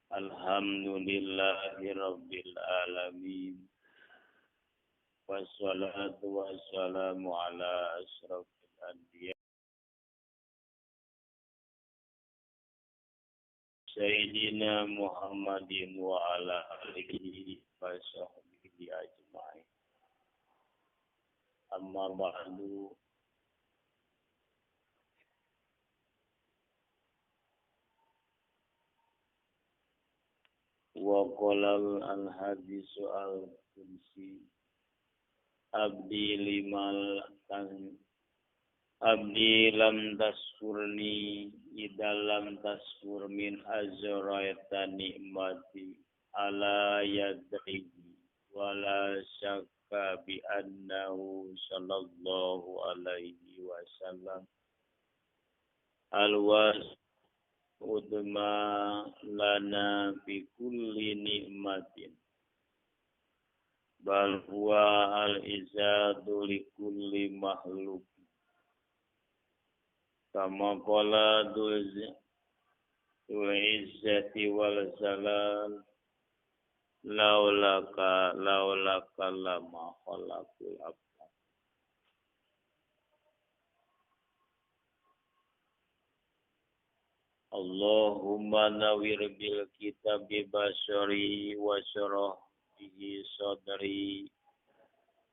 Alhamdulillahi rabbil alamin. Wassalatu wassalamu ala asyrafil anbiya Sayyidina Muhammadin wa ala alihi wa sahbihi ajma'in. Amma ba'du. Wa qala al-hadisu al-qudsi abdi limal tan abdi lam tasfurni idalam tasfur min azraita nikmati ala yadrihi wala syakka bi annahu sallallahu alaihi wasallam alwas udma lana bi kulli nikmatin bal huwa al izadu li kulli makhluk kama qala dzul izzati wal jalal laulaka laulaka lama khalaqul abad. Allahumma nawwir bil kitabi basari wa syarah bihi sadri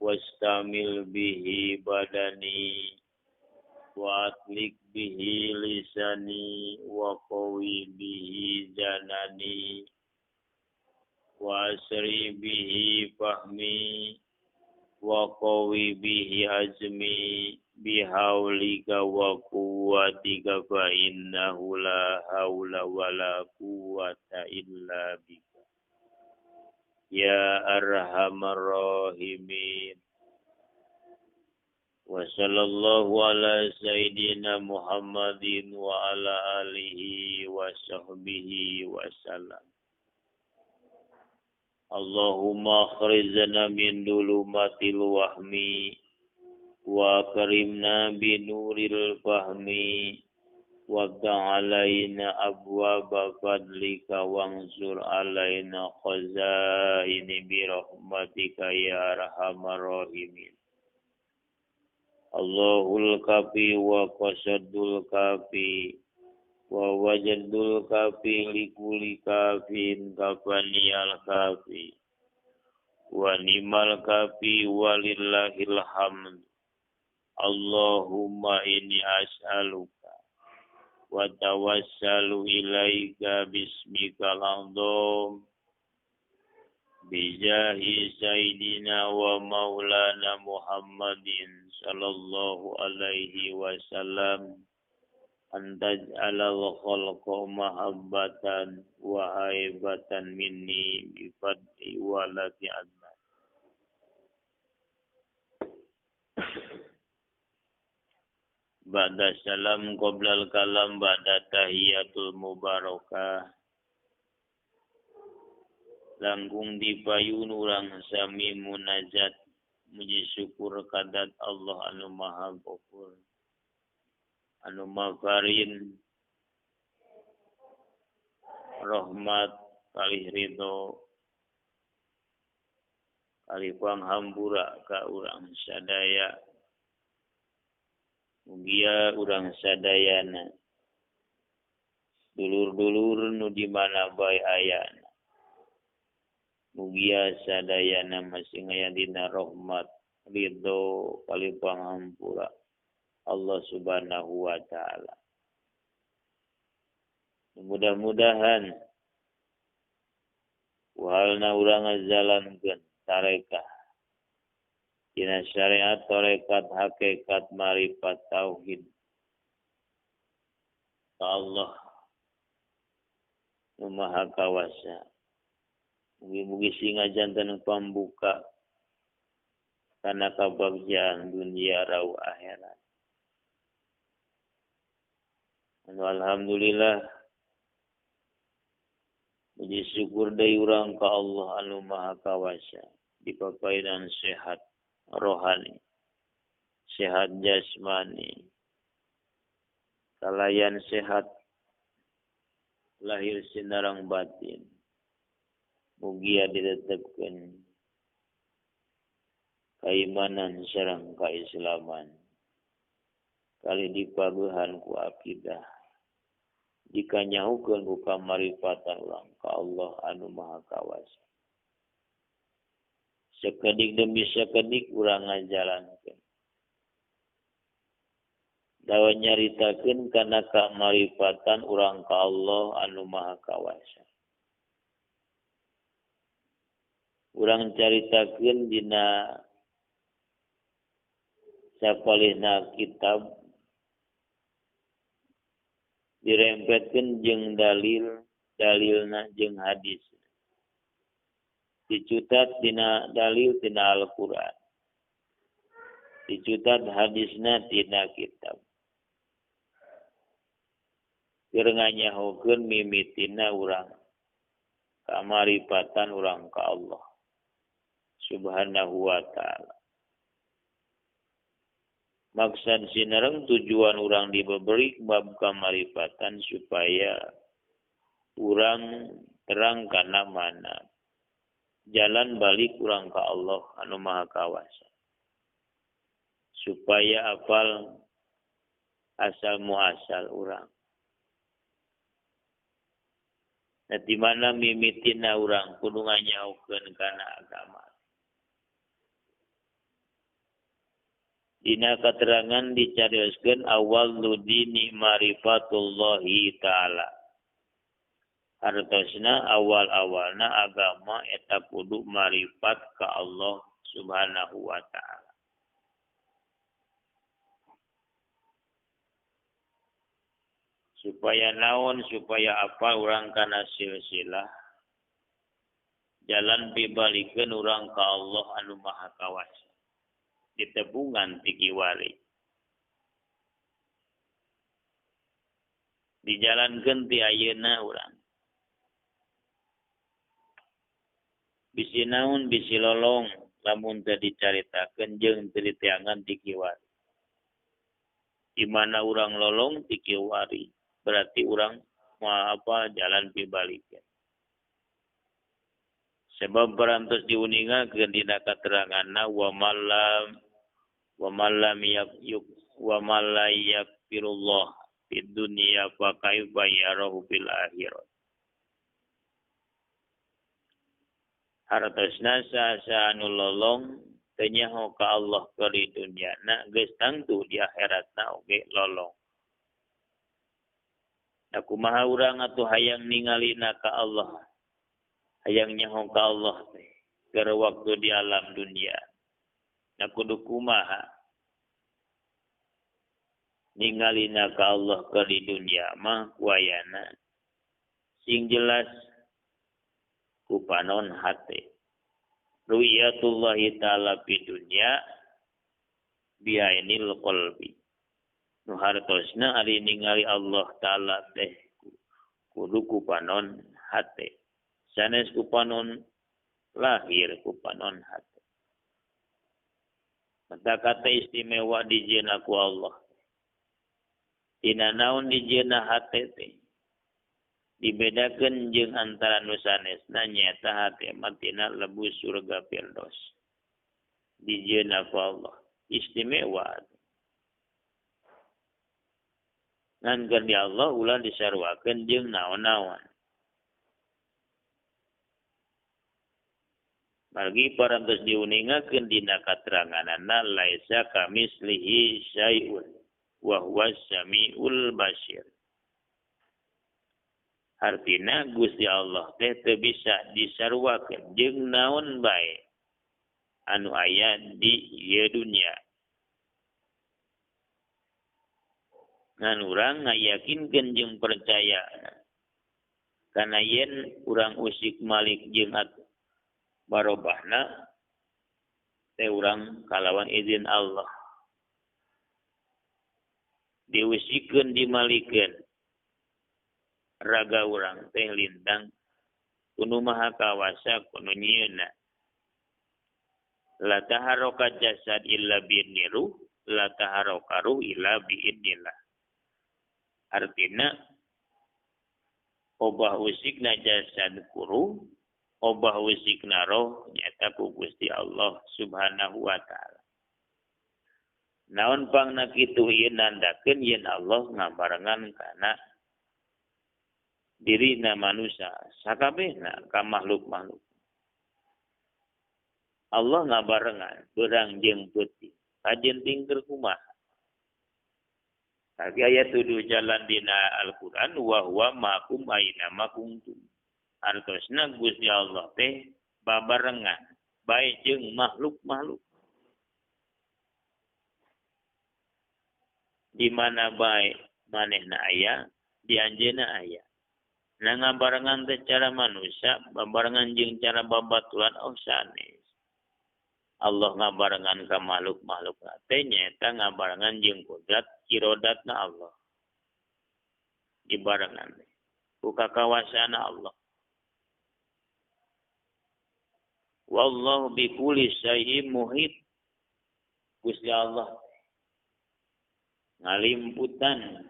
wastamil bihi badani wa atlik bihi lisani wa qawi bihi janani wa asri bihi fahmi wa qawi bihi azmi bihaulika wa quwwatika fa innahu la haula wa la quwwata illa bika ya arhamar rahimin. Wa sallallahu ala sayyidina Muhammadin wa ala alihi wa sahbihi wa sallam. Allahumma akhrijna min dulumatil wahmi wa karimna bi nuril fahmi wa ta'alaina abwaba fadlika wansur alaina khazaini bi rahmatika ya arhamar rahimin. Allahul kafi wa qasadul kafi wa wajadul kafi likulli kafin kafaniyal kafi wa nimal kafi walillahil hamd. Allahumma inni as'aluka wa tawassalu ilaika bismikal azam bijahi sayyidina wa maulana Muhammadin sallallahu alaihi wasallam an taj'alal khalqa mahabbatan wa haibatan minni bi fadli walati adnan. Ba'da salam qoblal kalam ba'da tahiyatul mubarakah. Langkung dipayun urang sami munajat muji syukur kadat Allah anu maha ghafur anu mafarin rahmat kalih ridho kalih panghampura ka urang sadaya. Mugia urang sadayana dulur-dulur nu di mana bae ayana. Mugia sadayana masih aya dina rahmat ridho kalih panghampura Allah Subhanahu wa taala. Mudah-mudahan wahalna urang ngajalankeun tarekah dina syariat tarekat hakikat marifat tauhid ka Allah nu Maha Kawasa. Mugi-mugi singa janten pambuka kana kabagjaan dunia rau akhirat. Anu alhamdulillah muji syukur deui urang ka Allah anu Maha Kawasa dipapainan sehat rohani, sehat jasmani, kalayan sehat Lahir sinarang batin. Mugia ditetepkeun kaimanan sareng kaislaman. Kali dipagehan ku akidah. Dikanyahukeun ku kamaripatan urang ka Allah anu Maha Kawasa. Sekedik demi sekedik urang ngajalankeun. Dawa nyaritakeun kana kamaripatan urang ka Allah anu Maha Kawasa. Urang caritakeun dina sapalihna kitab dirempetkeun jeung dalil, dalilna jeung hadis. Dicutat dina dalil tina Al-Qur'an. Dicutat hadisna tina kitab. Keur nganyahokeun mimitina urang kamaripatan urang ka Allah Subhanahu wa ta'ala. Maksad sinareng tujuan urang diberi bab kamaripatan supaya urang terang kana mana jalan balik urang ka Allah anu Maha Kawasa. Supaya apal asal muasal urang. Nah, di mana mimitina urang kudu nganyahokeun kana agama. Dina keterangan dicarioskeun awal dini marifatullahi ta'ala. Hartosna awal-awalna agama eta kudu marifat ka Allah Subhanahu wa ta'ala. Supaya naon, supaya apa urang kana silsilah jalan pibalikeun urang ka Allah anu Maha Kawasa. Ditebungan ti kiwari. Dijalankeun ti ayeuna urang. Bisi naon, bisi lolong lamun teu dicaritakeun jeung teu diteangan ti kiwari. Di mana urang lolong ti kiwari, berarti urang moal apa jalan pibalikeun. Sebab parantos diuningakeun dina kateranganna wa malam wa malam yuk wa mala yakfirullah fid dunya fa kaifa yarahu fil akhirah. Hartosna saha anu lolong teu nyaho ka Allah keur di dunyana geus tangtu di akhiratna oge lolong. Da kumaha urang atuh hayang ningalina ka Allah, hayang nyaho ka Allah teh keur waktu di alam dunia. Da kudu kumaha ningalina ka Allah keur di dunia mah kuayana sing jelas ku panon hate. Ru'yatullahi ta'ala fi dunya biainil qalbi. Nu hartosna ari ningali Allah ta'ala teh kudu ku panon hate. Sanes ku panon lahir, ku panon hate. Mata kata istimewa dijieuna ku Allah. Tina naon dijieuna hate teh? Dibedakeun jeung antara nu sanesna nyaeta hate mah tina lebu surga Firdaus. Dijieuna ku Allah istimewa. Ngan keur di Allah ulah disaruakeun jeung naon-naon. Margi parantos diuningakeun dina kateranganana laisa kamislihi syai'un wa huwas samiul basir. Artina Gusti Allah teh teu bisa disaruakeun jeung naon bae anu aya di ieu dunya. Ngan urang ngayakinkeun jeung percaya kana yen urang usik malik jeung barobahna teh urang kalawan izin Allah. Diusikeun dimalikeun raga urang teh lintang kudu Maha Kawasa kudu nyieunna. La taharaka jasad illa bi'idniruh, la taharaka ruh illa bi'idnillah. Artina Obah usikna jasad kuru, obah usikna roh nyata ku Gusti Allah Subhanahu wa taala. Naon pangna kitu ieu nandakeun yen Allah ngabarengan kana dirina manusia sakabehna ka makhluk-makhluk. Allah ngabarengan beurang jeung peuting. Kajen tingker kumaha? Tapi ayat tuduh jalan dina Al-Qur'an wa huwa ma'akum aina ma kuntum. Artosna Gusti Allah teh babarengan bae jeung makhluk-makhluk. Di mana bae manehna aya, di anjeunna aya. Nah ngabarengan teh cara manusia, babarengan jeung cara babaturan oh sanes. Allah ngabarengan ka makhluk-makhluk teh nyaeta ngabarengan jeung kodrat irodatna Allah. Dibarengan teh ku kakawasana Allah. Wallahu bikulli syai'in muhit. Gusti Allah ngalimputan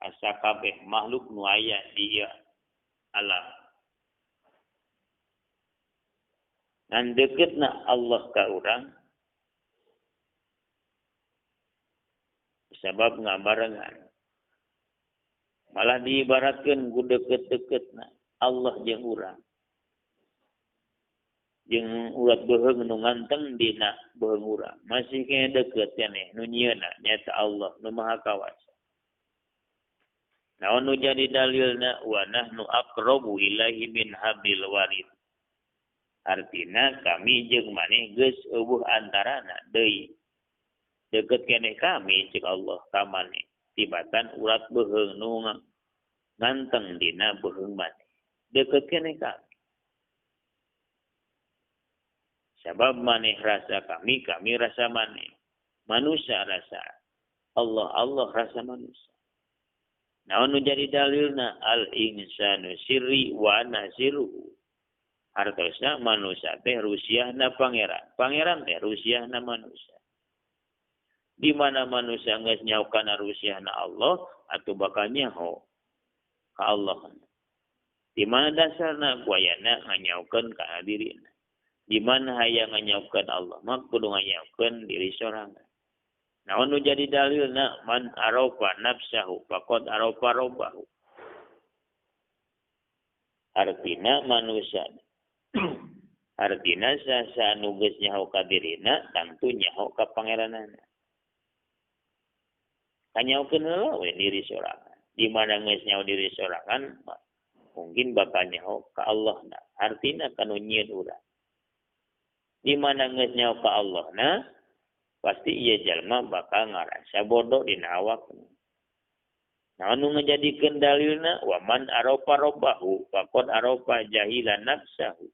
asa kabeh makhluk nu aya di ieu alam. Ngan deketna Allah ka urang sabab ngabarengan. Malah diibaratkeun ku deket-deketna Allah jeung urang. Jeung urat beuheung nu nganteng dina beuheung urang. Masih kene deket keneh nu nyieunna nyaeta Allah nu Maha Kawasa. Naon nu jadi dalilna wa nahnu aqrabu ilaihi min hablil warid. Artina kami jeung maneh geus eueuh antarana deui. Deket keneh kami cek Allah ka maneh tibatan urat beuheung nu nganteng dina beuheung maneh. Deket keneh kami. Sabab maneh rasa kami, kami rasa maneh. Manusia rasa Allah, Allah rasa manusia. Naon nu jadi dalilna al insanu sirri wa ana sirruhu. Hartosna manusia teh rusiahna pangeran, pangeran teh rusiahna manusia. Di mana manusia geus nyaho kana rusiahna Allah atau bakal nyaho ka Allah. Di mana dasarna guayana nganyaukeun ka dirina. Di mana hayang nganyaukeun Allah mah kudu nganyaukeun diri sorangan. Naon nu jadi dalilna man arafa nafsahu faqad arafa rabbahu. Artina manusia artina sasa anu geus nyaho ka dirina tangtu nyaho ka pangeranana. Kanyahokeun heula we diri sorangan. Di mana geus nyaho diri sorangan mungkin bakal nyaho ka Allah na. Artina kanu nyieun urang. Di mana geus nyaho ka Allah na pasti ieu jalma bakal ngarasa bodoh dina awakna. Naon nu ngajadikeun dalilna wa man arafa rabbahu faqad arafa jahila nafsahu.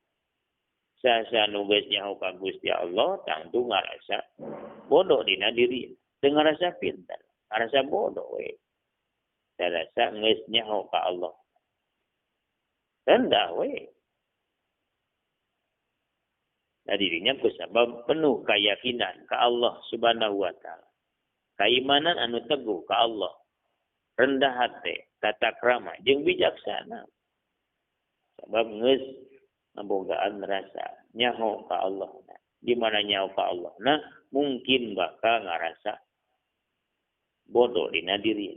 Sasa nu geus nyaho ka Gusti Allah tangtu ngarasa bodoh dina diri, teu ngarasa pintar, ngarasa bodoh we. Ngarasa geus nyaho ka Allah. Rendah we. Nah dirinya kusabab penuh keyakinan ka Allah Subhanahu wa taala. Keimanan anu teguh ka Allah. Rendah hati, tata krama jeung bijaksana. Sabab geus ngabogaan rasa nyaho ka Allah. Di mana nyaho ka Allah? Nah, mungkin bakal ngarasa bodoh dina diri.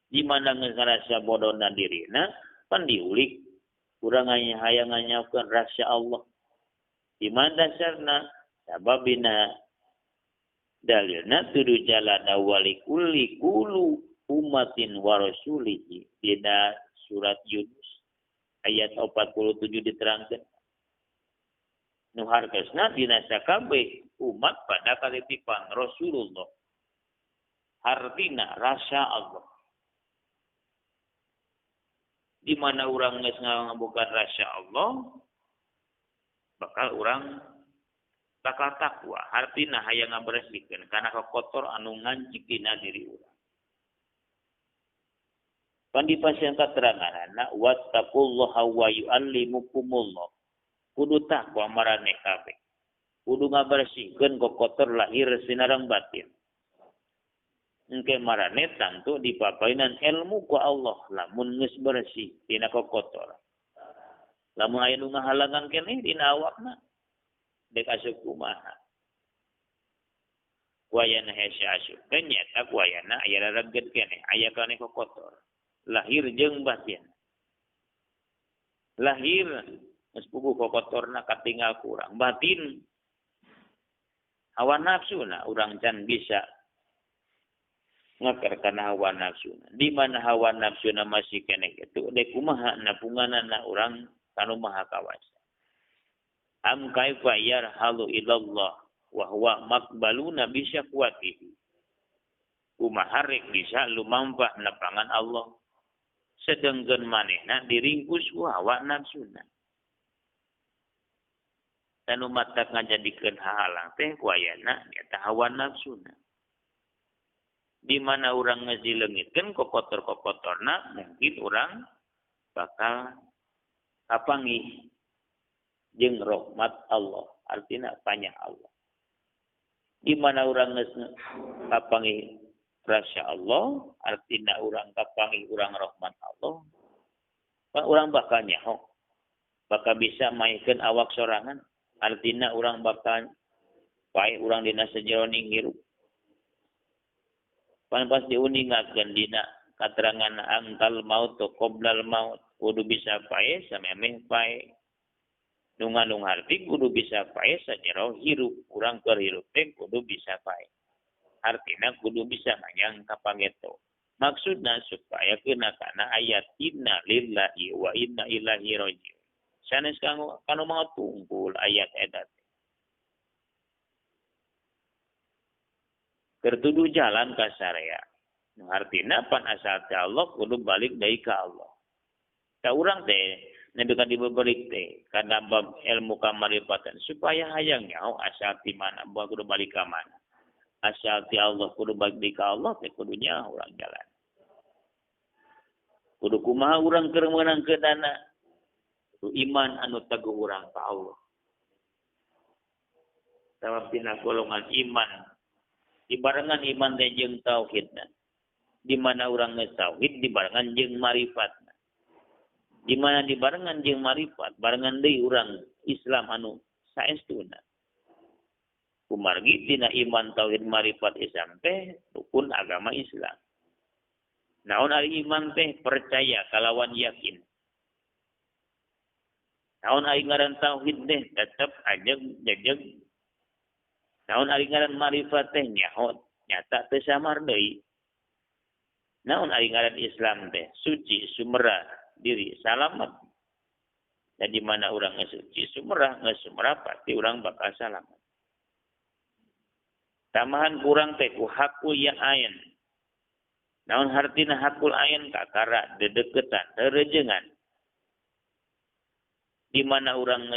Di mana geus ngarasa bodoh dina dirina, pan diulik urang hayang nganyaokeun rasa Allah. Di mana dasarna? Sabab dina dalilna tuduh jalan awali kulli kulu umatin wa rasulihi. Dina surat Yunus ayat 47 diterangkan. Nu hartosna dina sakabeh umat pada katitipan Rasulullah. Hartina rasa Allah. Di mana urang geus ngabogaan rasa Allah, bakal urang bakal takwa. Hartina hayang ngaberesikeun kana kotor anu ngancik dina diri urang. Pan dipasihan kateranganana wattaqullaha wa yu'allimukumullah. Kudu takwa maraneh kabeh. Kudu ngaberesikeun kotor lahir sinareng batin. Engke marane tangtu dipapainan ilmu ku Allah lamun geus bersih tina kokotor. Lamun aya nu ngahalangan keneh dina awakna dek asup kumaha. Ku ayana hese asupkeun nyaeta ku ayana aya rareget keneh, aya keneh kokotor. Lahir jeung batin. Lahir geus puguh kokotorna katinggal kurang, batin hawa nafsuna urang can bisa ngaker kana hawa nafsuna. Di mana hawa nafsuna masih keneh kitu dek kumaha napunganana urang kanu maha kawasa. Am kaifa yarhalu ilallah wa huwa maqbaluna bi syakwatihi. Kumaha rek bisa lumampah nepangan Allah sedengkeun manehna diringkus ku hawa nafsuna. Dan umat tak ngajadikeun hahalang teh ku ayana nyata hawa nafsuna. Di mana urang ngezileungitkeun kokotor-kokotorna mungkin urang bakal kapanggih jeung rahmat Allah, artina panyah Allah. Di mana urang geus kapanggih rasa Allah, artina urang kapanggih urang rahmat Allah, urang bakal nyaho, bakal bisa maihkeun awak sorangan, artina urang bakal paeh urang dina sajeroning hirup. Pan pas diuningakeun dina katerangan angkal maut qoblal maut, kudu bisa paeh samemeh paeh. Nu ngandung harti kudu bisa paeh sajero hirup, urang keur hirup teh kudu bisa paeh. Artina kudu bisa nganyang ka pangeto. Maksudna supaya kena kana ayat inna lillahi wa inna ilaihi rajiun. Sanes kanu maot tungkul ayat eta teh. Tertuduh jalan ka sarea. Nu hartina pan asal teh Allah kudu balik deui ka Allah. Ka urang teh nepi ka dibeberik teh kana bab ilmu kamaripatan supaya hayang nyaho asal ti mana kudu balik ka mana. Asal ti Allah kudu balik deui ka Allah teh kudu nyaho urang jalan. Kudu kumaha urang keur meunangkeunana? Kudu iman anu teguh urang ka Allah. Sabab dina golongan iman dibarengan iman teh jeung tauhidna. Di mana urang geus tauhid dibarengan jeung marifatna. Di mana dibarengan jeung marifat, barengan deui urang Islam anu saestuna. Kumargi dina iman tauhid marifat Islam teh rukun agama Islam. Naon ari iman teh percaya kalawan yakin. Naon ari ngaran tauhid teh tetep ajeg jejeg. Naon ari ngaran marifat teh nyaho nyata teu samar deui. Naon ari ngaran Islam teh suci sumerah diri salamet. Dan di mana urang geus suci sumerah geus sumerah pasti urang bakal salamet. Tambahan kurang teh ku hakul yang ain. Naon hartina hakul ain kakara dedeketan rerejengan. Di mana urang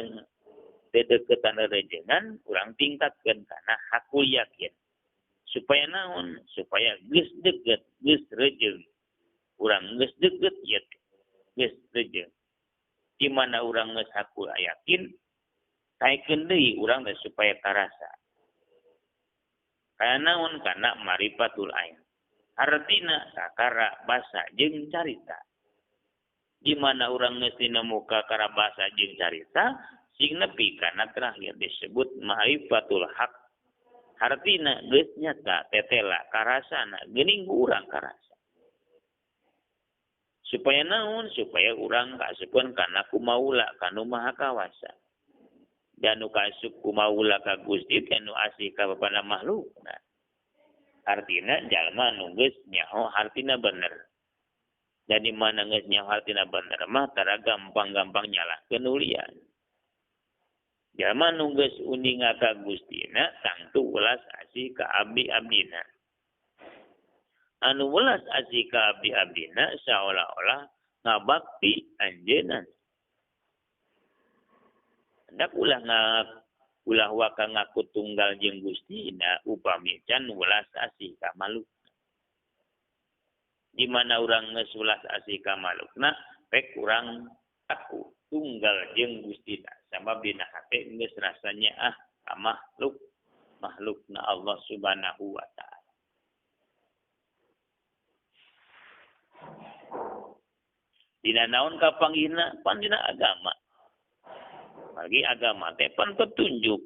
dedeketan rerejengan urang tingkatkeun kana hakul yakin. Supaya naon? Supaya geus deket, geus rejeng. Urang geus deket ya geus rejeng. Di mana urang geus hakul yakin, taekeun deui urang teh supaya tarasa. Kana naon? Kana marifatul ain. Hartina kakara basa jeung carita. Di mana urang geus nemu kakara basa jeung carita, sing nepi kana terakhir disebut ma'rifatul haq. Hartina geus nyata tetela karasana geuning ku urang karasa. Supaya naon? Supaya urang kaasupeun kana kumaula kanu maha kawasa. Dan nu kaasup kumaula ka Gusti teh nu asih ka bapana makhlukna. Artina jalma nu geus nyaho hartina bener. Jadi mana geus nyaho hartina bener mah tara gampang-gampang nyalahkeun ulian. Jalma nu geus uninga ka Gustina tangtu welas asih ka abdi-abdina. Anu welas asih ka abdi-abdina saolah-olah ngabakti anjeunna. Hendak ulah ulah waka ngaku tunggal jeung Gustina upami can welas asih ka makhlukna. Di mana urang geus welas asih ka makhlukna pek urang aku tunggal jeung Gustina sabab dina hate geus rasanya ka makhluk makhlukna Allah Subhanahu wa taala. Dina naon kapanggihna pan dina agama. Bagi agama teh pan petunjuk.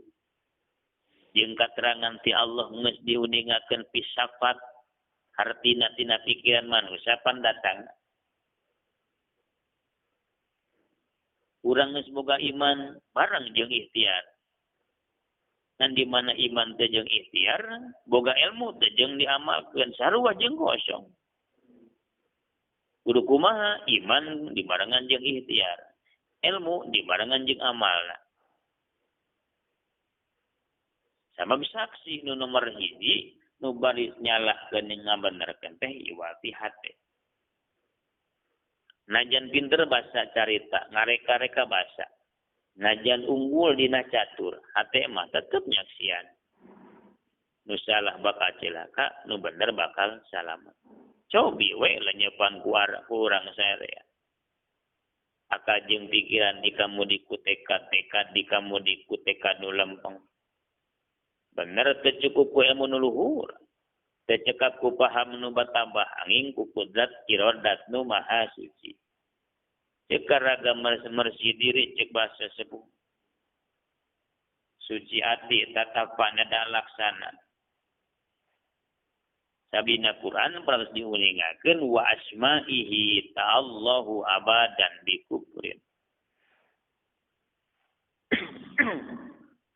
Jeung katerangan ti Allah geus diuningakeun pisafat hartina tina pikiran manusia pan datang. Urang geus boga iman bareng jeung ikhtiar. Ngan di mana iman teh jeung ikhtiar, boga ilmu teh jeung diamalkeun sarua jeung kosong. Kudu kumaha iman dibarengan jeung ikhtiar, ilmu dibarengan jeung amalna. Sabab saksi nu nomor hiji nu baris nyalahkeun jeung ngabenerkeun teh iwati hate. Najan pinter basa carita, ngareka-reka basa. Najan unggul dina catur, hate mah tetep nyaksian. Nu salah bakal celaka, nu bener bakal salamet. Cobi we lenyepan ku urang saya. Akal jeung pikiran di kamu di ku tekad-tekad, di kamu di ku tekad nu lempeng. Bener teu cukup ku ilmu nu luhur. Teu cekap ku paham nu batambah angin ku kudrat irodat nu maha suci. Cek raga mersi diri cek bahasa sepuh. Suci ati tatapan dan laksana. Sabina Quran harus diuningakeun wa asma'ihi ta'allahu abadan bikufrin.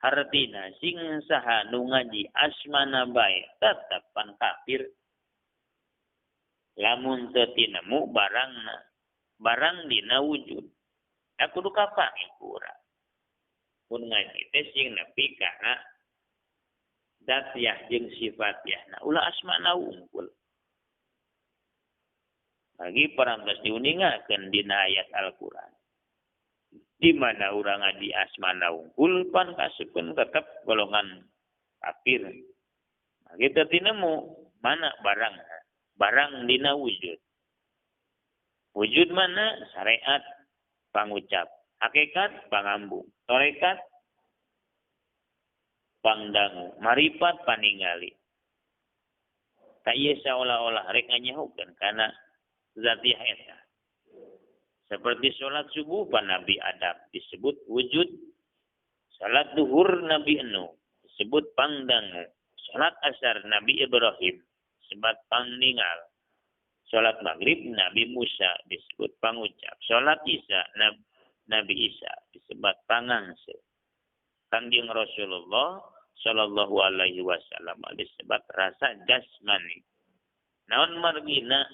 Hartina sing saha nu ngaji asmana bae tetep pan kafir. Lamun teu tinemu barangna, barang dina wujud. Da kudu kapanggih ku urang. Mun ngaji teh sing nepi kana dzatiyah jeung sifatiyah. Nah, ulah asmana unggul. Bagi parantos diuningakeun dina ayat Al-Qur'an. Di mana urang ngaji asmana unggul pan kasupkeun tetep golongan kafir. Nah, kita tinemu mana barang, barang dina wujud. Wujud mana syariat pangucap, hakikat pangambung, tarekat pangdangu, maripat paningali. Tak ieu saolah-olah rek nganyahukeun kana zatiyah eta. Seperti sholat subuh pa Nabi Adam disebut wujud, sholat duhur Nabi Nuh disebut pangdangu, sholat asar Nabi Ibrahim disebut pangningal, sholat maghrib Nabi Musa disebut pangucap, sholat Isya Nabi Isa disebut pangangse. Kangjeng Rasulullah sallallahu alaihi wasallam disebut rasa jasmani. Naon margina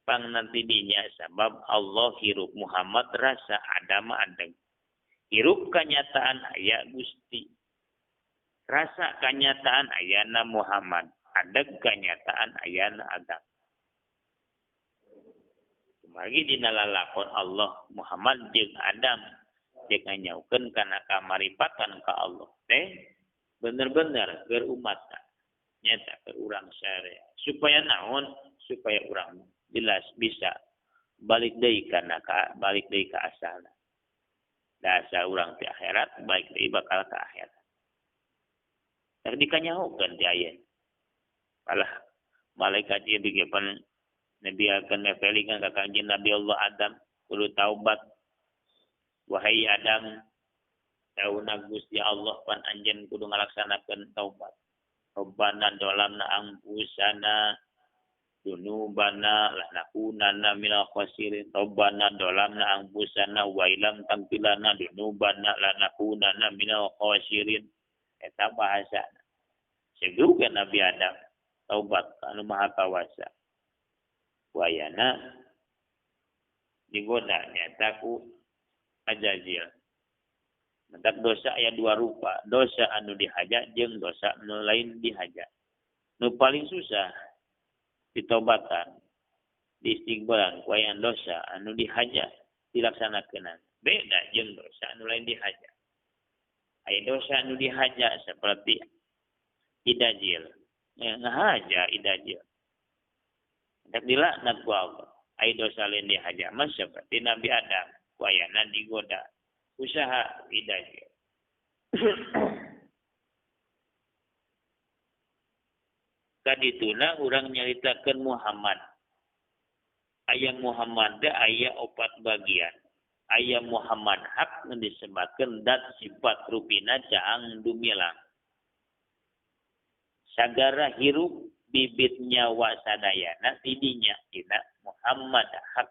pang nanti dinya sabab Allah hirup Muhammad rasa Adam adeg. Hirup kanyataan aya Gusti. Rasa kanyataan ayana Muhammad, adeg kanyataan ayana Adam. Margi dina lalakon Allah Muhammad jeung Adam jeung nganyaukeun kana kamaripatan ka Allah teh bener-bener keur umatna nyata keur urang syariah supaya naon supaya urang jelas bisa balik deui kana ka balik deui ka asalna. Da asal urang ti akhirat balik deui bakal ka akhirat. Tah dikanyahokeun ti aya. Malah malaikat ieu bigepan Nabi akan nepelingan ka Kangjeng Nabi Allah Adam kudu taubat. Wahai Adam, tauna Gusti Allah pan anjeun kudu ngalaksanakeun taubat. Rabbana dolamna anfusana dunubana lanakunanna minal khasirin. Rabbana dolamna anfusana wa ilam tamtilana dunubana lanakunanna minal khasirin. Eta bahasana. Seduga Nabi Adam taubat anu maha kawasa. Wayana digoda nyata ku Ajazil. Mentak dosa aya dua rupa, dosa anu dihaja jeung dosa anu lain dihaja. Nu paling susah ditobatan, diistighfaran ku aya dosa anu dihaja dilaksanakeun. Beda jeung dosa anu lain dihaja. Aya dosa anu dihaja seperti idajil. Ya, ngahaja idajil. Hendak dilaknat ku Allah. Ai dosa lain dihaja mah seperti Nabi Adam, wayana digoda, usaha idajil. Kadituna urang nyaritakeun Muhammad. Aya Muhammad teh aya opat bagian. Aya Muhammad hak nu disebatkeun dat sifat rupina caang dumilang. Sagara hirup bibit nyawa sadayana tidinya dina Muhammad hak.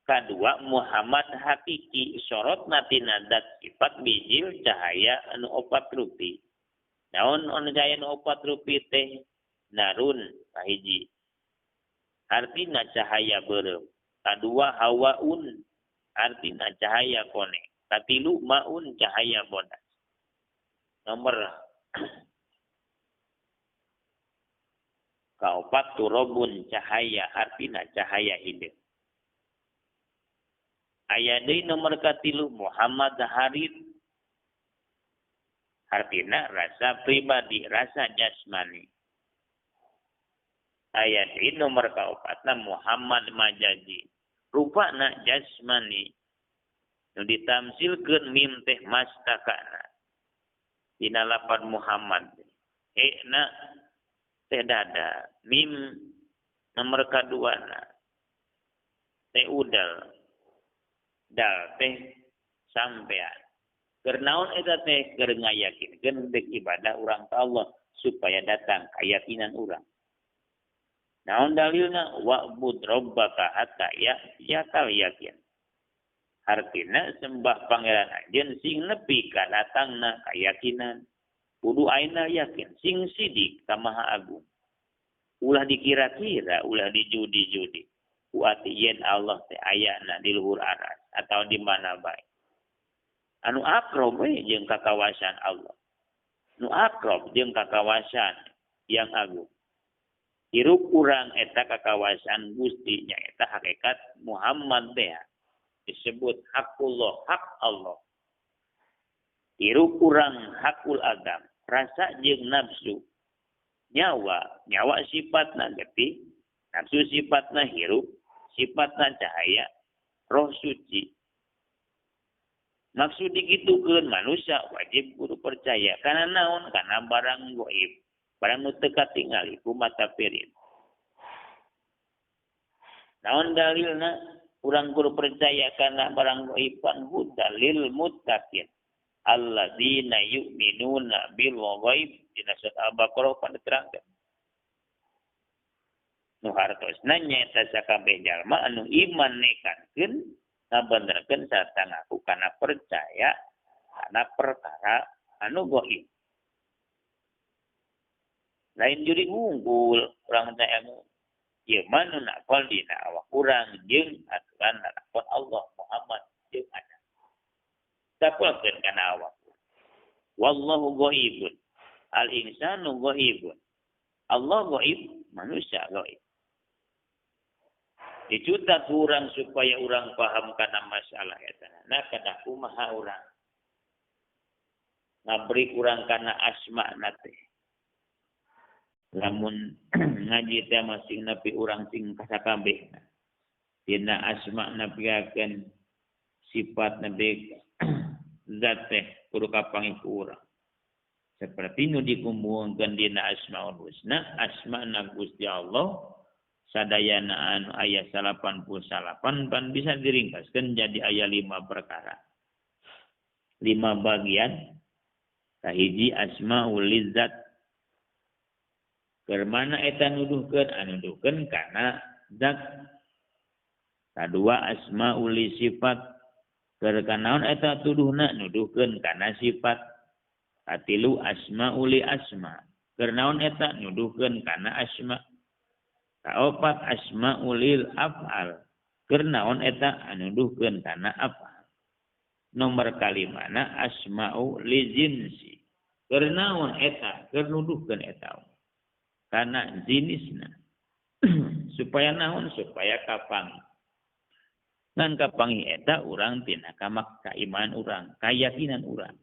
Kadua Muhammad hakiki sorotna tina dat sifat bijil cahaya anu opat rupi. Naon anu cahaya anu opat rupi teh? Narun kahiji. Artina cahaya beureum. Kadua hawaun artina cahaya kone. Katilu maun cahaya bodas. Nomor kaopat turobun cahaya artina cahaya hidup. Aya deui nomor katilu Muhammad Harid artina rasa pribadi, rasa jasmani. Aya deui nomor kaopatna Muhammad Majazi rupana jasmani nu ditamsilkeun mim teh mastakana dina lapan Muhammad na teh dada, mim nomor kaduana teh udal, dal teh sampean. Keur naon eta teh? Keur ngayakinkeun deuk ibadah urang ka Allah supaya datang kayakinan urang. Naon dalilna? Wa'bud rabbaka hatta ya'tiyakal yakin. Artina sembah pangeran anjeun sing nepi ka datangna kayakinan. Kudu aina yakin sing sidik ka Maha Agung. Ulah dikira-kira, ulah dijudi-judi. Ku ati yen Allah teh ayana di luhur aras atau di mana bae. Anu akrob we jeung kakawasan Allah. Nu akrob jeung kakawasan yang agung. Hirup urang eta kakawasan Gusti nyaeta hakikat Muhammad teh disebut hakullah, hak Allah. Hirup urang hakul adam, rasa jeung nafsu. Nyawa, nyawa sifatna getih, nafsu sifatna hirup, sifatna cahaya, roh suci. Maksud dikitukeun manusia wajib kudu percaya kana naon? Kana barang gaib. Barang nu teu katingali ku mata pirin. Naon dalilna? Urang kudu percaya kana barang gaib pan hudalil muttaqin. Alladzina yu'minuna bil ghaib dina surat Al-Baqarah pan diterangkeun. Nu hartosna nyaeta sakabeh jalma anu iman nekankeun ngabenerkeun sarta ngaku kana percaya kana perkara anu gaib. Lain juri unggul urang teh anu ieu mah nu napal dina awak urang jeung aturan lakon Allah Muhammad jeung ada. Tapalkeun kana awak. Wallahu ghaibun. Al insanu ghaibun. Allah ghaib, manusia ghaib. Dicuta kurang supaya urang paham kana masalah eta. Nah kana kumaha urang ngabri urang kana asma na teh. Lamun ngaji teh masing nepi urang sing kasakabehna. Dina asma nepikeun sifat nepi zat teh kudu kapanggih ku urang. Seperti nu dikumpulkeun dina Asmaul Husna, asmana Gusti Allah sadayana anu aya 88 pan bisa diringkaskeun jadi aya 5 perkara. 5 bagian. Kahiji asmaul lizzat. Keur mana eta nuduhkeun? Anu nuduhkeun kana zat. Kadua asmaul sifat. Keur kanaon eta tuduhna? Nuduhkeun kana sifat. Katilu asmaul asma. Keur naon eta? Nuduhkeun kana asma. Kaopat asmaulil af'al. Keur naon eta? Nuduhkeun kana af'al. Nomor kalimana asma'u li jinsi. Keur naon eta? Keur nuduhkeun eta kana jinisna. Supaya naon? Supaya kapanggih. Ngan kapanggih eta urang tina kamak kaiman urang, kayakinan urang.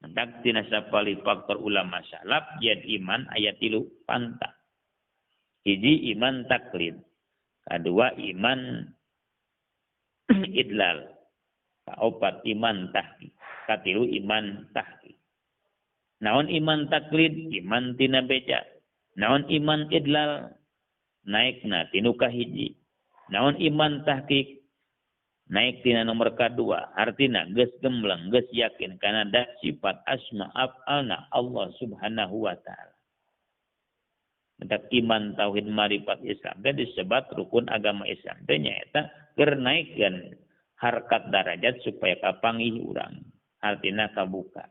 Mendak tina sapali faktor ulama salaf yen iman ayat 3 pantah. Hiji iman taklid, kadua iman idlal, kaopat iman tahqiq, katilu iman tahqiq. Naon iman taklid? Iman tina beja. Naon iman idlal? Naikna tinu kahiji. Naon iman tahqiq? Naik tina nomor kadua, artina geus gembleng, geus yakin kana dat sifat asma af'alna Allah Subhanahu wa taala. Mentak iman tauhid marifat Islam teh disebut rukun agama Islam teh nyaeta keur naikkeun harkat darajat supaya kapanggih urang, artina kabuka.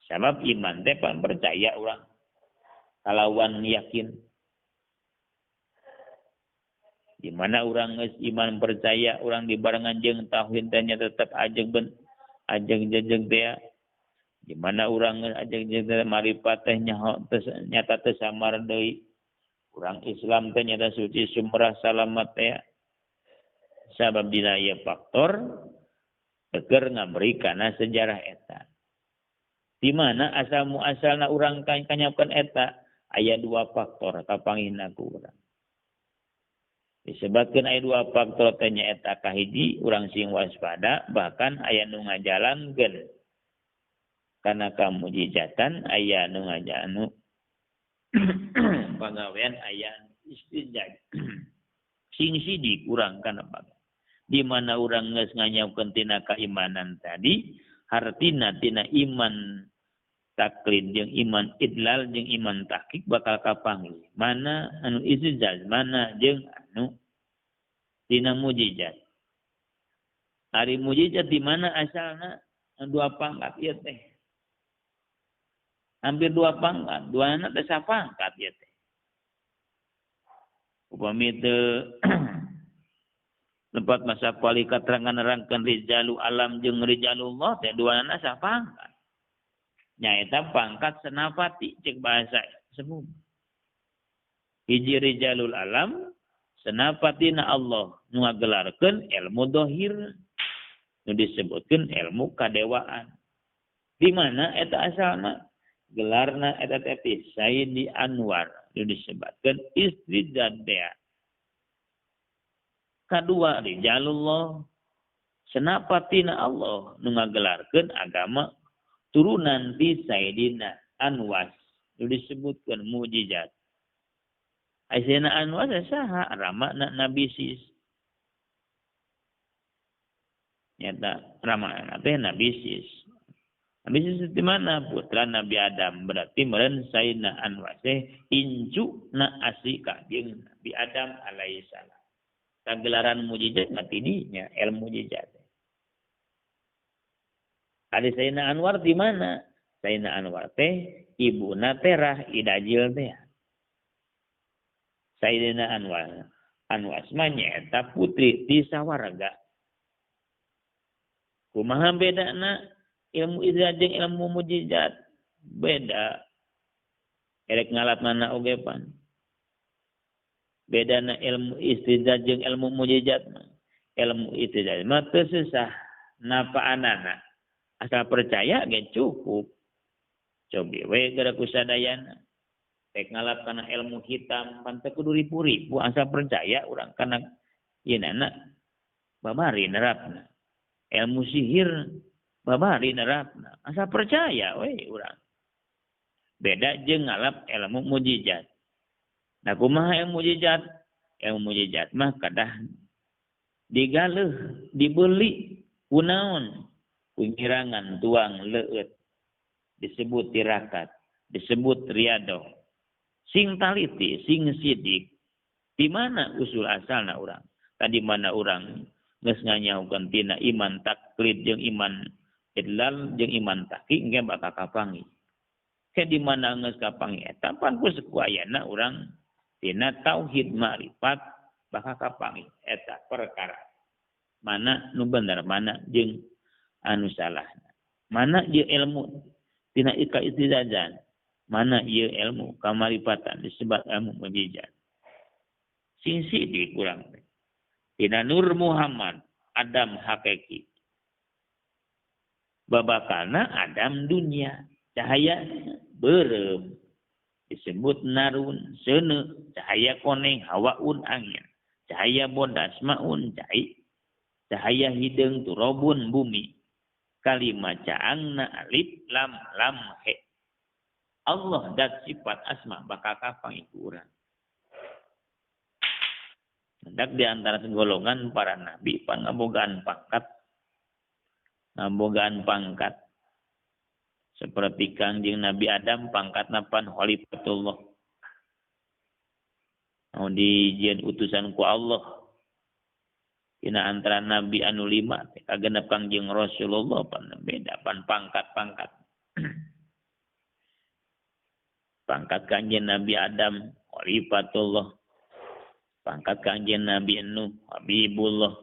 Sabab iman teh pan percaya urang kalawan yakin. Di mana urang geus iman percaya urang dibarengan jeung tauhid teh nya tetep ajeg ben ajeg jejeg teh. Di mana urang geus ajeg jejeg marifat teh nyaho nyata teh samar deui. Urang Islam teh nyata suci sumrah salamat teh. Sabab dina ieu faktor keur ngaberi kana sejarah eta. Di mana asal muasalna urang kanyapkeun eta aya dua faktor kapanggihna ku urang. Disebabkan aya dua faktor teh nyaeta kahiji urang sing waspada bahkan aya nu ngajalankeun kana kamujizatan aya nu ngajanu pagawean aya istijaj sing sidik urang kana pagawean. Di mana urang geus nganyaukeun tina keimanan tadi hartina tina iman taklid jeung iman idlal jeung iman tahqiq bakal kapanggih mana anu istijaz mana jeung anu tina mujizat. Ari mujizat di mana asalna dua pangkat ieu teh. Hampir dua pangkat, dua anak teh sapangkat ieu teh. Upami teu tempat masa kuali katerangan nerangkeun rijalu alam jeung rijalullah teh dua anak sapangkat. Nyaeta pangkat senapati cek bahasa semua. Hiji rijalul alam senapatina Allah nu ngagelarkeun ilmu dohir nu disebutkeun ilmu kadewaan. Di mana eta asalna? Gelarna eta teh Sayyidi Anwar nu disebutkeun istri dan dea. Kadua rijalullah senapatina Allah nu ngagelarkeun agama turunan ti Sayyidina Anwas nu disebutkeun mukjizat. Sayyidina Anwas saha? Ramana Nabi Sis. Nyata ramana teh Nabi Sis. Nabi Sis di mana? Putra Nabi Adam. Berarti meureun Sayyidina Anwas teh incuna asli ka jeung Nabi Adam alaihi salam. Kagelaran mukjizat mah tidinya ilmu mukjizat. Ada Sayyidina Anwar di mana? Sayyidina Anwar teh ibuna terah idajil teh. Sayyidina Anwar Anwas mah nyaeta putri ti sawarga. Kumaha bedana ilmu ijaz jeung ilmu mukjizat? Beda. Erek ngalat mana oge pan. Bedana ilmu istijaz jeung ilmu mukjizat mah. Ilmu istijaz mah teu susah napaanana. Asal percaya ge cukup. Cobi we gara ku sadayana. Rek ngalap kana ilmu hitam pan teu kudu ribu-ribu asal percaya urang kana ieunana babari nerapna. Ilmu sihir babari nerapna. Asal percaya we urang. Beda jeung ngalap ilmu mukjizat. Nah kumaha ilmu mukjizat? Ilmu mukjizat mah kadah digaleuh, dibeli kunaon? Pengirangan tuang leueut disebut tirakat, disebut riadoh. Sing taliti, sing sidik. Di mana usul asalna urang? Tadi mana urang geus nganyahukeun tina iman taklid jeung iman idlal jeung iman tahqiq engke bakal kapanggih. Ke di mana geus kapanggih eta pan ku sekuayana urang tina tauhid ma'rifat bakal kapanggih eta perkara. Mana nu bener, mana jeung anu salah. Mana ieu ilmu tina ika istizajan, mana ieu ilmu kamaripatan disebut ilmu mukjizat. Sing sidik urang teh. Tina Nur Muhammad Adam hakiki. Babakana Adam dunia, cahaya beureum disebut narun, seuneu, cahaya koneng, hawaun angin, cahaya bodas maun cai, cahaya hideung turobun bumi. Kalimat caangna alif lam lam he. Allah dat sifat asma bakal kapanggih ku urang. Mendak di antara golongan para nabi pangabogaan pangkat. Ngabogaan pangkat. Seperti Kangjeng Nabi Adam pangkatna pan khalifatullah. Mau dijieun utusan ku Allah. Dina antara nabi anu lima teh kagenep Kangjeng Rasulullah pan beda pan pangkat-pangkat. Pangkat Kangjeng Nabi Adam khalifatullah. Pangkat Kangjeng Nabi Nuh habibullah.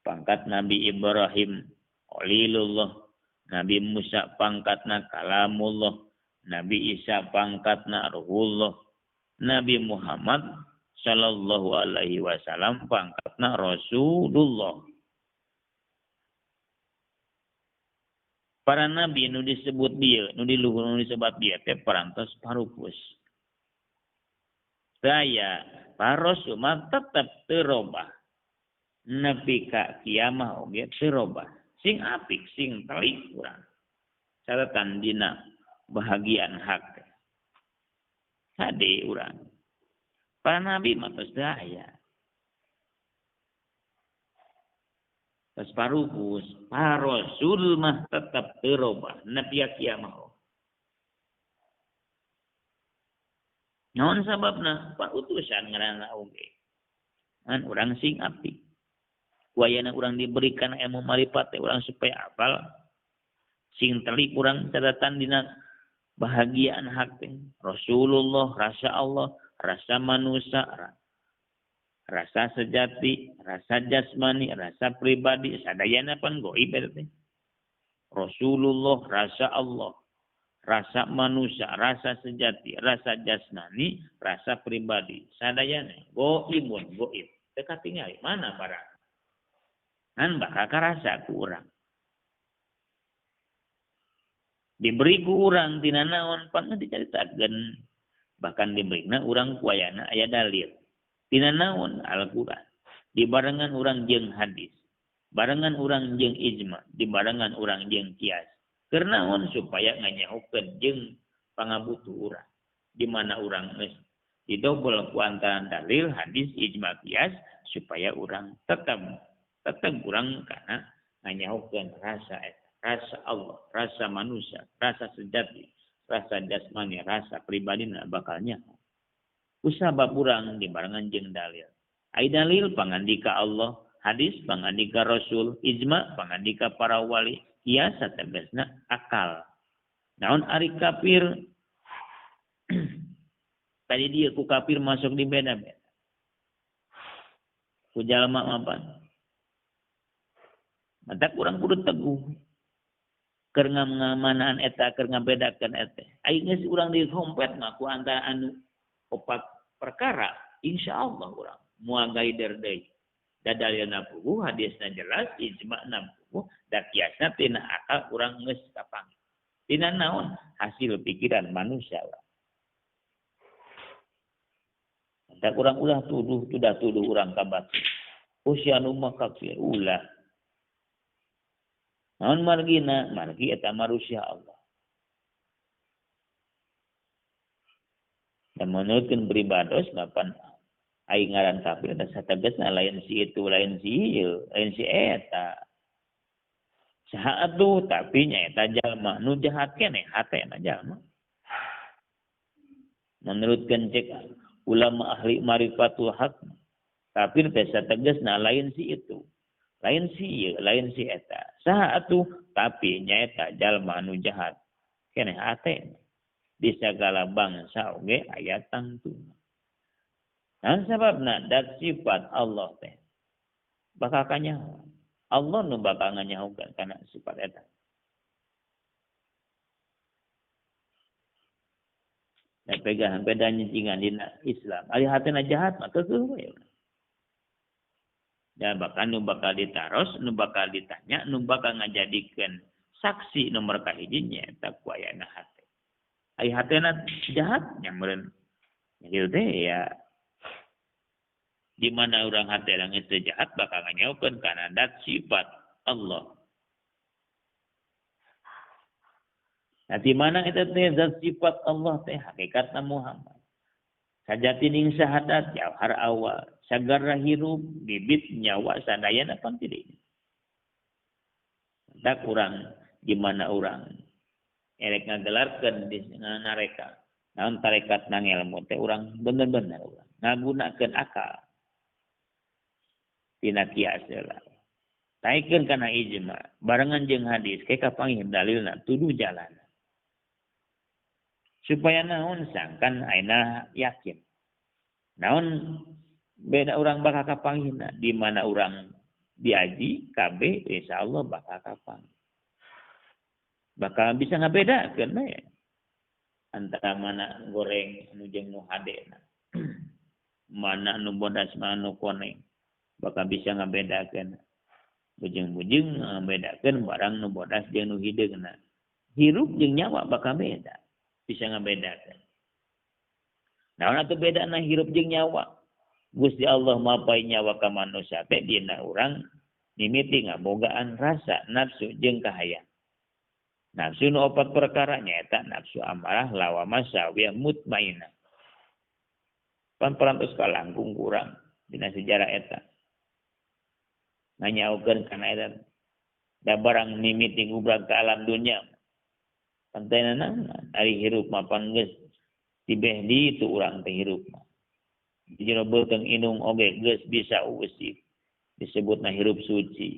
Pangkat Nabi Ibrahim khalilullah. Nabi Musa pangkatna kalamullah, Nabi Isa pangkatna ruhullah, Nabi Muhammad sallallahu alaihi wasallam pangkatna Rasulullah. Para nabi nu disebut dia, nu di luhur nu disebut dia teh parantos parupus. Daya para rasul mah tetep teu robah. Nepi ka kiamah oge teu robah. Sing apik sing telik urang. Catatan dina bahagian hak. Hade urang. Para nabi mah tos daya. Tos parupus, para rasul mah tetep teu robah nepi ka kiamah. Naon sababna? Pautusan ngaranna oge. Ngan urang sing apik. Wayana urang diberikan ilmu marifat urang supaya apal sing telik urang catatan dina bahagiaan hak teh. Rasulullah, rasa Allah, rasa manusia, rasa sejati, rasa jasmani, rasa pribadi, sadayana pan goib eta teh. Rasulullah, rasa Allah, rasa manusia, rasa sejati, rasa jasmani, rasa pribadi, sadayana goibun goib. Teu katingali mana barang. Ngan bakal karasa ku urang. Diberi ku urang tina naon pan dicaritakeun. Bahkan diberina urang ku ayana aya dalil. Tina naon Al-Qur'an. Dibarengan urang jeung hadis. Barengan urang jeung ijma, dibarengan urang jeung kias. Keur naon supaya nganyahokeun jeung pangabutuh urang. Di mana urang geus didobel ku antara dalil, hadis, ijma, kias supaya urang tetap kurang karena nganyahokeun rasa eta, rasa Allah, rasa manusia, rasa sejati, rasa jasmani, rasa pribadi na bakalnya. Usabab urang dibarengan jeung dalil. Ai dalil pangandika Allah, hadis pangandika Rasul, ijma pangandika para wali, kias sategasna akal. Naon ari kafir? Tadi dia ku kafir masuk di beda-beda. Ku jalma mapan. Mata kurang kudu teguh. Keur ngamanaan eta, keur ngabedakeun eta. Ai geus urang dihompet mah ku antara anu opat perkara, insyaallah urang moal gaider deui. Da dalilna puguh, hadisna jelas, ijma'na puguh, da kiasna tina akal urang geus kapanggih. Tina naon? Hasil pikiran manusia urang. Mata kurang ulah tuduh, tudah tuduh urang ka batur. Usia nu mah kafir ulah. Naon margina? Margi eta manusia Allah. Dan menurutkeun pribados mapan aing ngaran kafir eta sategasna lain si itu, lain si ieu, lain si eta. Saha atuh tapi nyaeta jalma nu jahat keneh hatena jalma. Menurutkeun cek ulama ahli marifatul haq, kafir teh sategasna lain si itu. Lain si ieu, lain si eta. Saha atuh tapi nyaeta jalma anu jahat keneh hatena. Di sagala bangsa oge aya tangtuna. Nah sababna dat sifat Allah teh bakal kanyaho. Allah nu bakal nganyahokeun kana sifat eta. Nah pegangan beda nyicingan dina Islam. Ari hatena jahat mah keukeuh we. Dan bahkan nu bakal ditaros, nu bakal ditanya, nu bakal ngajadikeun saksi nomor kahiji nyaeta ku ayana hate. Ai hatena jahat nya meureun. Kitu teh ya. Di mana urang hatena geus teu jahat bakal nganyaokeun kana dat sifat Allah. Nah di mana eta teh zat sifat Allah teh hakikatna Muhammad. Sajatining syahadat jauhar awal, Sagara hirup bibit nyawa sadayana pan ti dinya. Tak urang di mana urang erek ngagelarkeun di nareka. Naon tarekat nang ilmu teh urang bener-bener urang ngagunakeun akal. Tina kias heula. Taikeun kana ijma, barengan jeung hadis ke kapanggih dalilna tuduh jalan. Supaya naon sangkan ayeuna yakin. Naon beda urang bakal kapanggihna di mana urang diaji KB insyaallah bakal kapanggih. Bakal bisa ngabedakeun we antara mana goreng anu jeung nu hadena. Mana nu bodas mana nu koneng. Bakal bisa ngabedakeun. Bujeng-bujeng ngabedakeun barang nu bodas jeung nu hideungna. Hirup jeung nyawa bakal beda. Bisa ngabedakeun. Naon atuh bedana hirup jeung nyawa? Gusti Allah mapai nyawa ka manusia teh dina urang mimiti ngabogaan rasa nafsu jeung kahayang. Nafsu nu opat perkara nyaeta nafsu amarah lawamah sawiyah mutmainah. Pan parantos kalangkung kurang dina sejarah eta. Nganyaokeun kana eta da barang mimiti gubrag ka alam dunya. Pantena naon ari hirup mah pan geus tibeh di itu urang teh hirup mah. Di jero beuteung indung oge geus bisa usip. Disebutna hirup suci.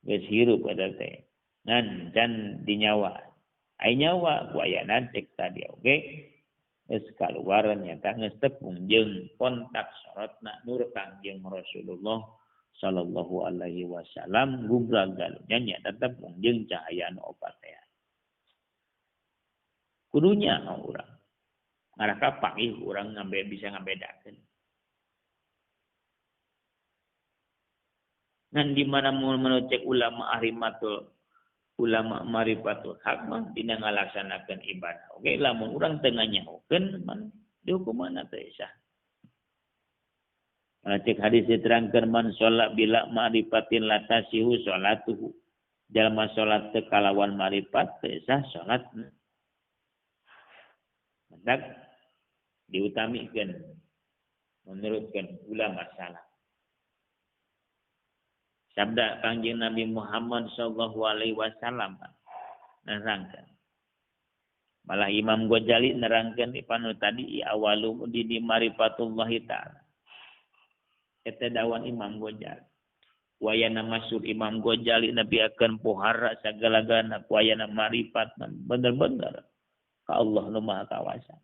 Geus hirup eta teh. Ngan can di nyawa. Ai nyawa ku ayana cek tadi oge geus kaluar nyata geus tepung jeung kontak sorotna nur Kangjeng Rasulullah sallallahu alaihi wasallam gubrag galunya nyata tepung jeung cahaya nu opat teh. Kudunya urang ngarah kapanggih urang ngambe bisa ngabedakeun. Ngan di mana mun cek ulama ahrimatul ulama marifatul haq mah dina ngalaksanakeun ibadah. Oke, lamun urang teu nganyahokeun man dihukumana teh sah. Cek hadis diterangkeun man sholat bila ma'rifatin la tasihu sholatuhu. Jalma sholat teu kalawan ma'rifat teu sah sholatna. Mendak diutamikeun menurutkeun ulama salaf. Sabda Kangjeng Nabi Muhammad sallallahu alaihi wasallam nerangkeun. Malah Imam Ghazali nerangkeun di panu tadi awalu di marifatullahi ta'ala. Eta dawan Imam Ghazali. Wayana masyhur Imam Ghazali nabi akan pohara sagala-galana wayana marifat bener-bener ka Allah nu Maha Kawasa.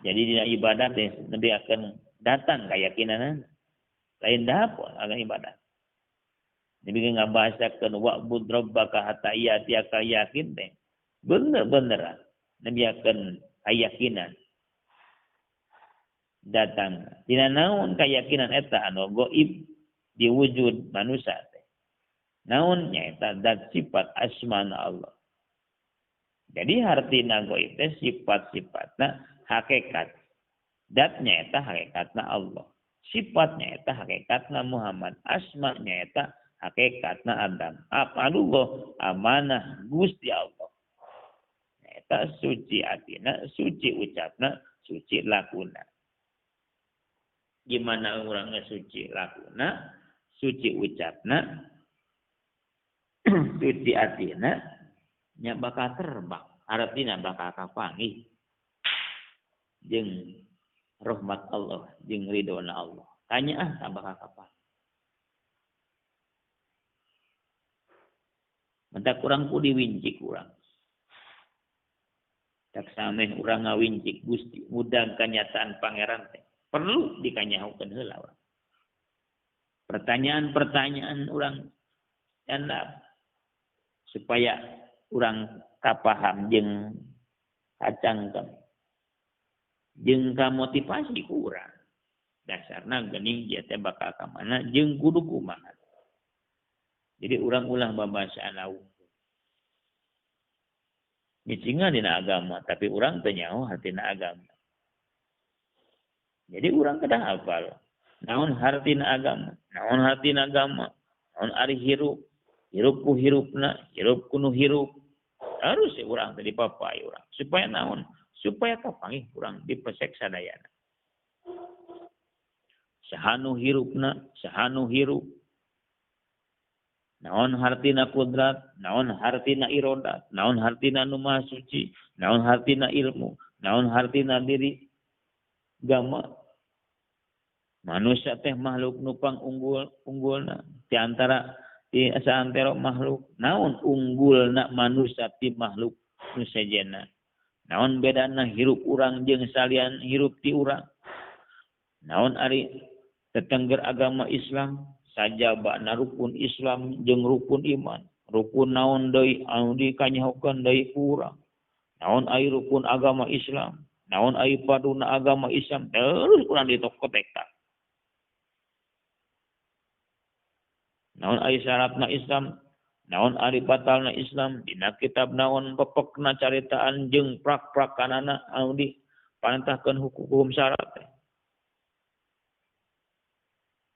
Jadi dina ibadah teh nabi akan datang keyakinan lain dapur akan ibadah. Nabi ngabahasakeun wa'bud rabbaka hatta ya'tiyaka yakin teh. Bener-bener nabi akan keyakinan datang. Dina naon keyakinan eta anu gaib di wujud manusia teh. Naon nyaeta zat sifat asmana Allah. Jadi hartina gaib teh sifat-sifatna hakikat. Zat nyaeta hakikatna Allah. Sifatnya eta hakikatna Muhammad, asmanya eta hakikatna Adam. Afalullah amanah Gusti Allah. Eta suci atina, suci ucapna, suci lakuna. Gimana orangnya suci lakuna, suci ucapna, suci atina, nya bakal terbang. Artina bakal kapanggih jeung rahmat Allah jeung ridona Allah. Tanya ah tambah kapan. Mentak kurang ku diwincik urang. Tak sameh urang ngawincik Gusti mudang kenyataan pangeran teh. Perlu dikanyahokeun heula urang. Pertanyaan-pertanyaan urang canda supaya urang kapaham jeung kacangkem. Jeung kamotivasi ku urang. Dasarna geuning dia teh bakal ka mana jeung kudu kumaha. Jadi urang ulah babasaan laung. Micingan dina agama, tapi urang teu nyaho hartina agama. Jadi urang kedah hafal. Naon hartina agama? Naon hartina agama? Naon ari hirup? Hirup ku hirupna, hirup ku nu hirup. Harus urang teh dipapai urang supaya naon? Supaya kapanggih urang dipesek sadayana. Sahanu hirupna, sahanu hirup. Naon hartina kudrat, naon hartina irodat, naon hartina nu maha suci, naon hartina ilmu, naon hartina diri gama. Manusia teh makhluk nupang unggul unggulna di antara di saantero makhluk. Naon unggulna manusia ti makhluk nu sejenna? Naon bedana hirup urang jeung salian hirup ti urang? Naon ari tetengger agama Islam sajabana rukun Islam jeung rukun iman. Rukun naon deui anu dikanyahokeun deui ku urang? Naon ari rukun agama Islam? Naon ari paduna agama Islam? Terus urang ditokotek. Naon ari syaratna Islam? Naon ari batalna Islam? Dina kitab naon pepekna caritaan jeung prak-prakanana anu diparentahkeun hukum syarat teh.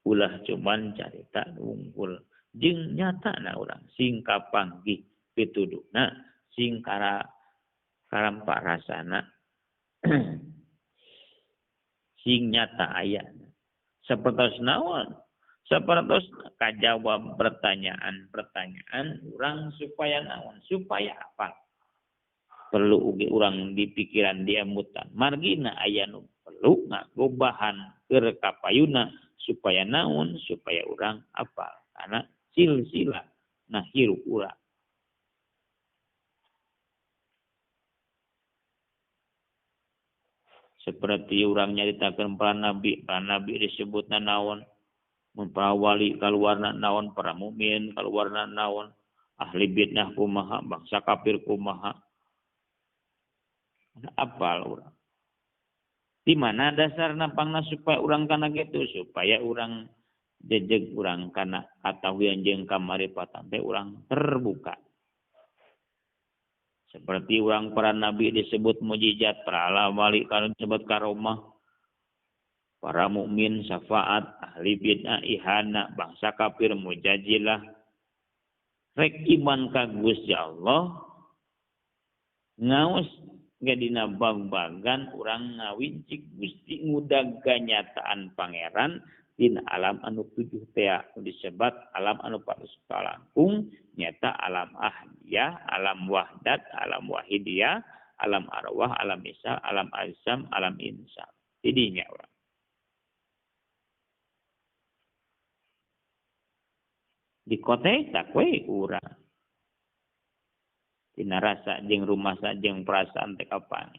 Ulah cuman carita unggul jeung nyatana urang sing kapanggih pituduhna sing karampa rasana sing nyata ayana. Sapertos naon? Sapertos kajawab pertanyaan-pertanyaan urang supaya naon? Supaya apa? Perlu ugi urang di pikiran diemutan. Margina aya nu perlu nganggo bahan keur kapayuna supaya naon? Supaya urang apal karena silsilah nah hirup urang. Seperti urang nyaritakeun para nabi disebutna naon? Mun para wali kaluarna naon, para mukmin kaluarna naon, ahli bid'ah kumaha, bangsa kafir kumaha. Apal urang. Di mana dasarna pangna supaya urang kana kitu? Supaya urang jejeg urang kana katahuyan jeung kamaripatan teh urang terbuka. Seperti urang para nabi disebut mujizat, para wali kalau disebut karomah, para mukmin syafaat, ahli bid'ah ihana, bangsa kafir mujajilah. Rek iman ka Gusti Allah ngaos ge dina bag-bagan urang ngawincik Gusti ngudag kanyataan pangeran dina alam anu tujuh tea nu disebat alam anu palangkung nyata alam ahdiyah, alam wahdat, alam wahidiyah, alam arwah, alam isal, alam azam, alam insan. Didinya urang. Dikotek tak we urang. Dina rasa jeung rumasa jeung perasaan teh kapan.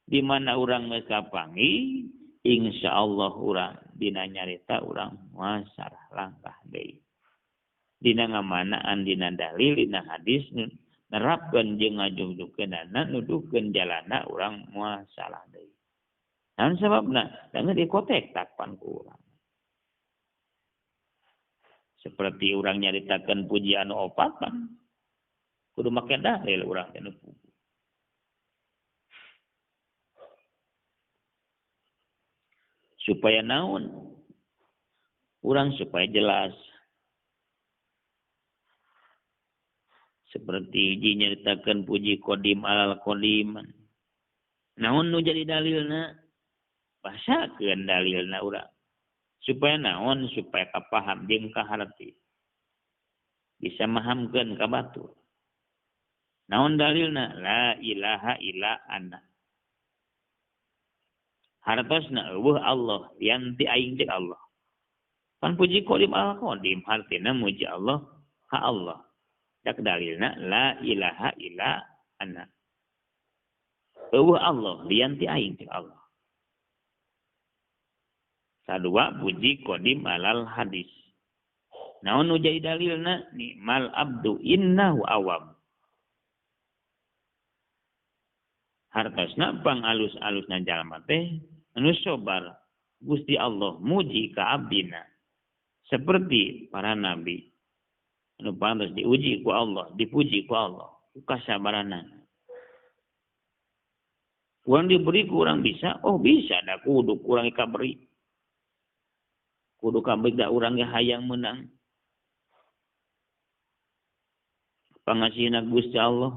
Di mana urang geus kapanggih, insyaallah urang dina nyarita urang masalah langkah deui. Dina ngamanaan dina dalil dina hadis nerapkeun jeung ngajugjukeunana nuduhkeun jalana urang moal salah deui. Naon sababna? Da geus dikotek takpan ku urang. Seperti urang nyaritakeun puji anu opat pan kudu make dalil urang teh nu pugu. Supaya naon? Urang supaya jelas. Seperti hiji nyaritakeun puji qadim alal qadim. Naon nu jadi dalilna? Bahasakeun dalilna urang. Supaya naon? Supaya kapaham jeung kaharti. Bisa mahamkeun ka batur. Naon dalilna? La ilaha illa ana. Hartosna eueuh Allah, yanti aing jeung Allah. Pan puji qadim al qadim hartina muji Allah ka Allah. Dak dalilna la ilaha illa ana. Eueuh Allah, lianti aing jeung Allah. Kadua puji qadim alal hadis. Naon nu jadi dalilna? Nikmal abdu innahu awab. Hartosna pang alus-alusna jalma teh anu sobar Gusti Allah muji ka abdina. Seperti para nabi anu pantes diuji ku Allah, dipuji ku Allah, ku kasabaranana. Kurang diberi kurang bisa, oh bisa da kudu kurang kaberi. Kudu kaberi da urang ge hayang meunang. Pangasihna Gusti Allah,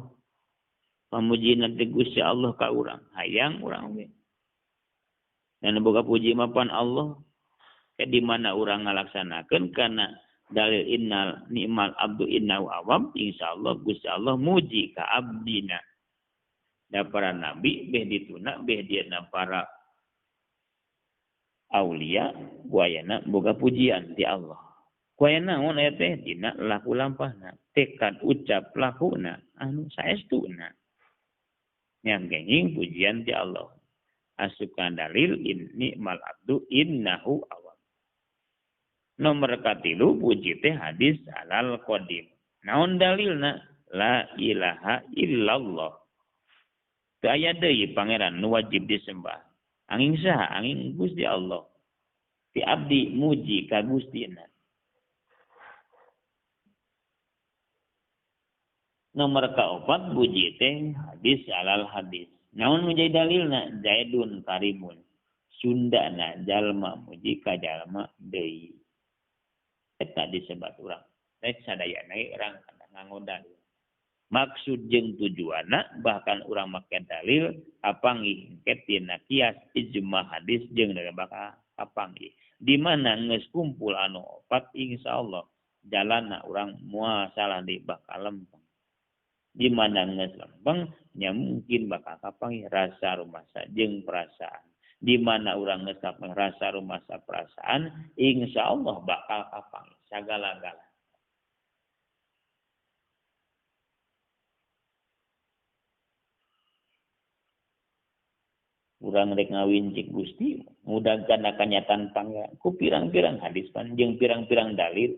pamujina teh Gusti Allah ka urang, hayang urang we. Dan boga puji mapan Allah ke di mana urang ngalaksanakeun kana dalil innal ni'mal abdu innahu awwab, insyaallah Gusti Allah muji ka abdina. Da para nabi beh dituna beh dieuna para aulia guayana boga pujian ti Allah. Kuayana naon aya teh dina laku lampahna, tekad ucap lakuna anu saestuna. Yang kenging pujian ti Allah. Asukan dalil inni mal abdu innahu awwab. Nomor katilu puji teh hadis alal qadim. Naon dalilna? La ilaha illallah. Teu aya deui pangeran nu wajib disembah. Angin saha? Angin Gusti Allah. Ti abdi muji ka Gustina. Nomor kaopat puji teh hadis alal hadis. Naon menjadi dalilna? Zaidun karimun. Sundana jalma muji ka jalma deui. Eta disebat urang. Rek sadayana urang nganggo dalil. Maksud jeung tujuanna bahkan urang make dalil kapanggih engke tina kias ijma hadis jeung bakal kapanggih. Di mana geus kumpul anu opat insyaallah jalanna urang moal salah deui bakal lempeng. Di mana geus lempeng nya mungkin bakal kapanggih rasa rumasa jeung perasaan. Di mana urang geus kapanggih rasa rumasa perasaan insyaallah bakal kapanggih sagala-gala. Urang rek ngawincik Gusti mudagkeun kanyataan pangeran ku pirang-pirang hadis pan jeung pirang-pirang dalil.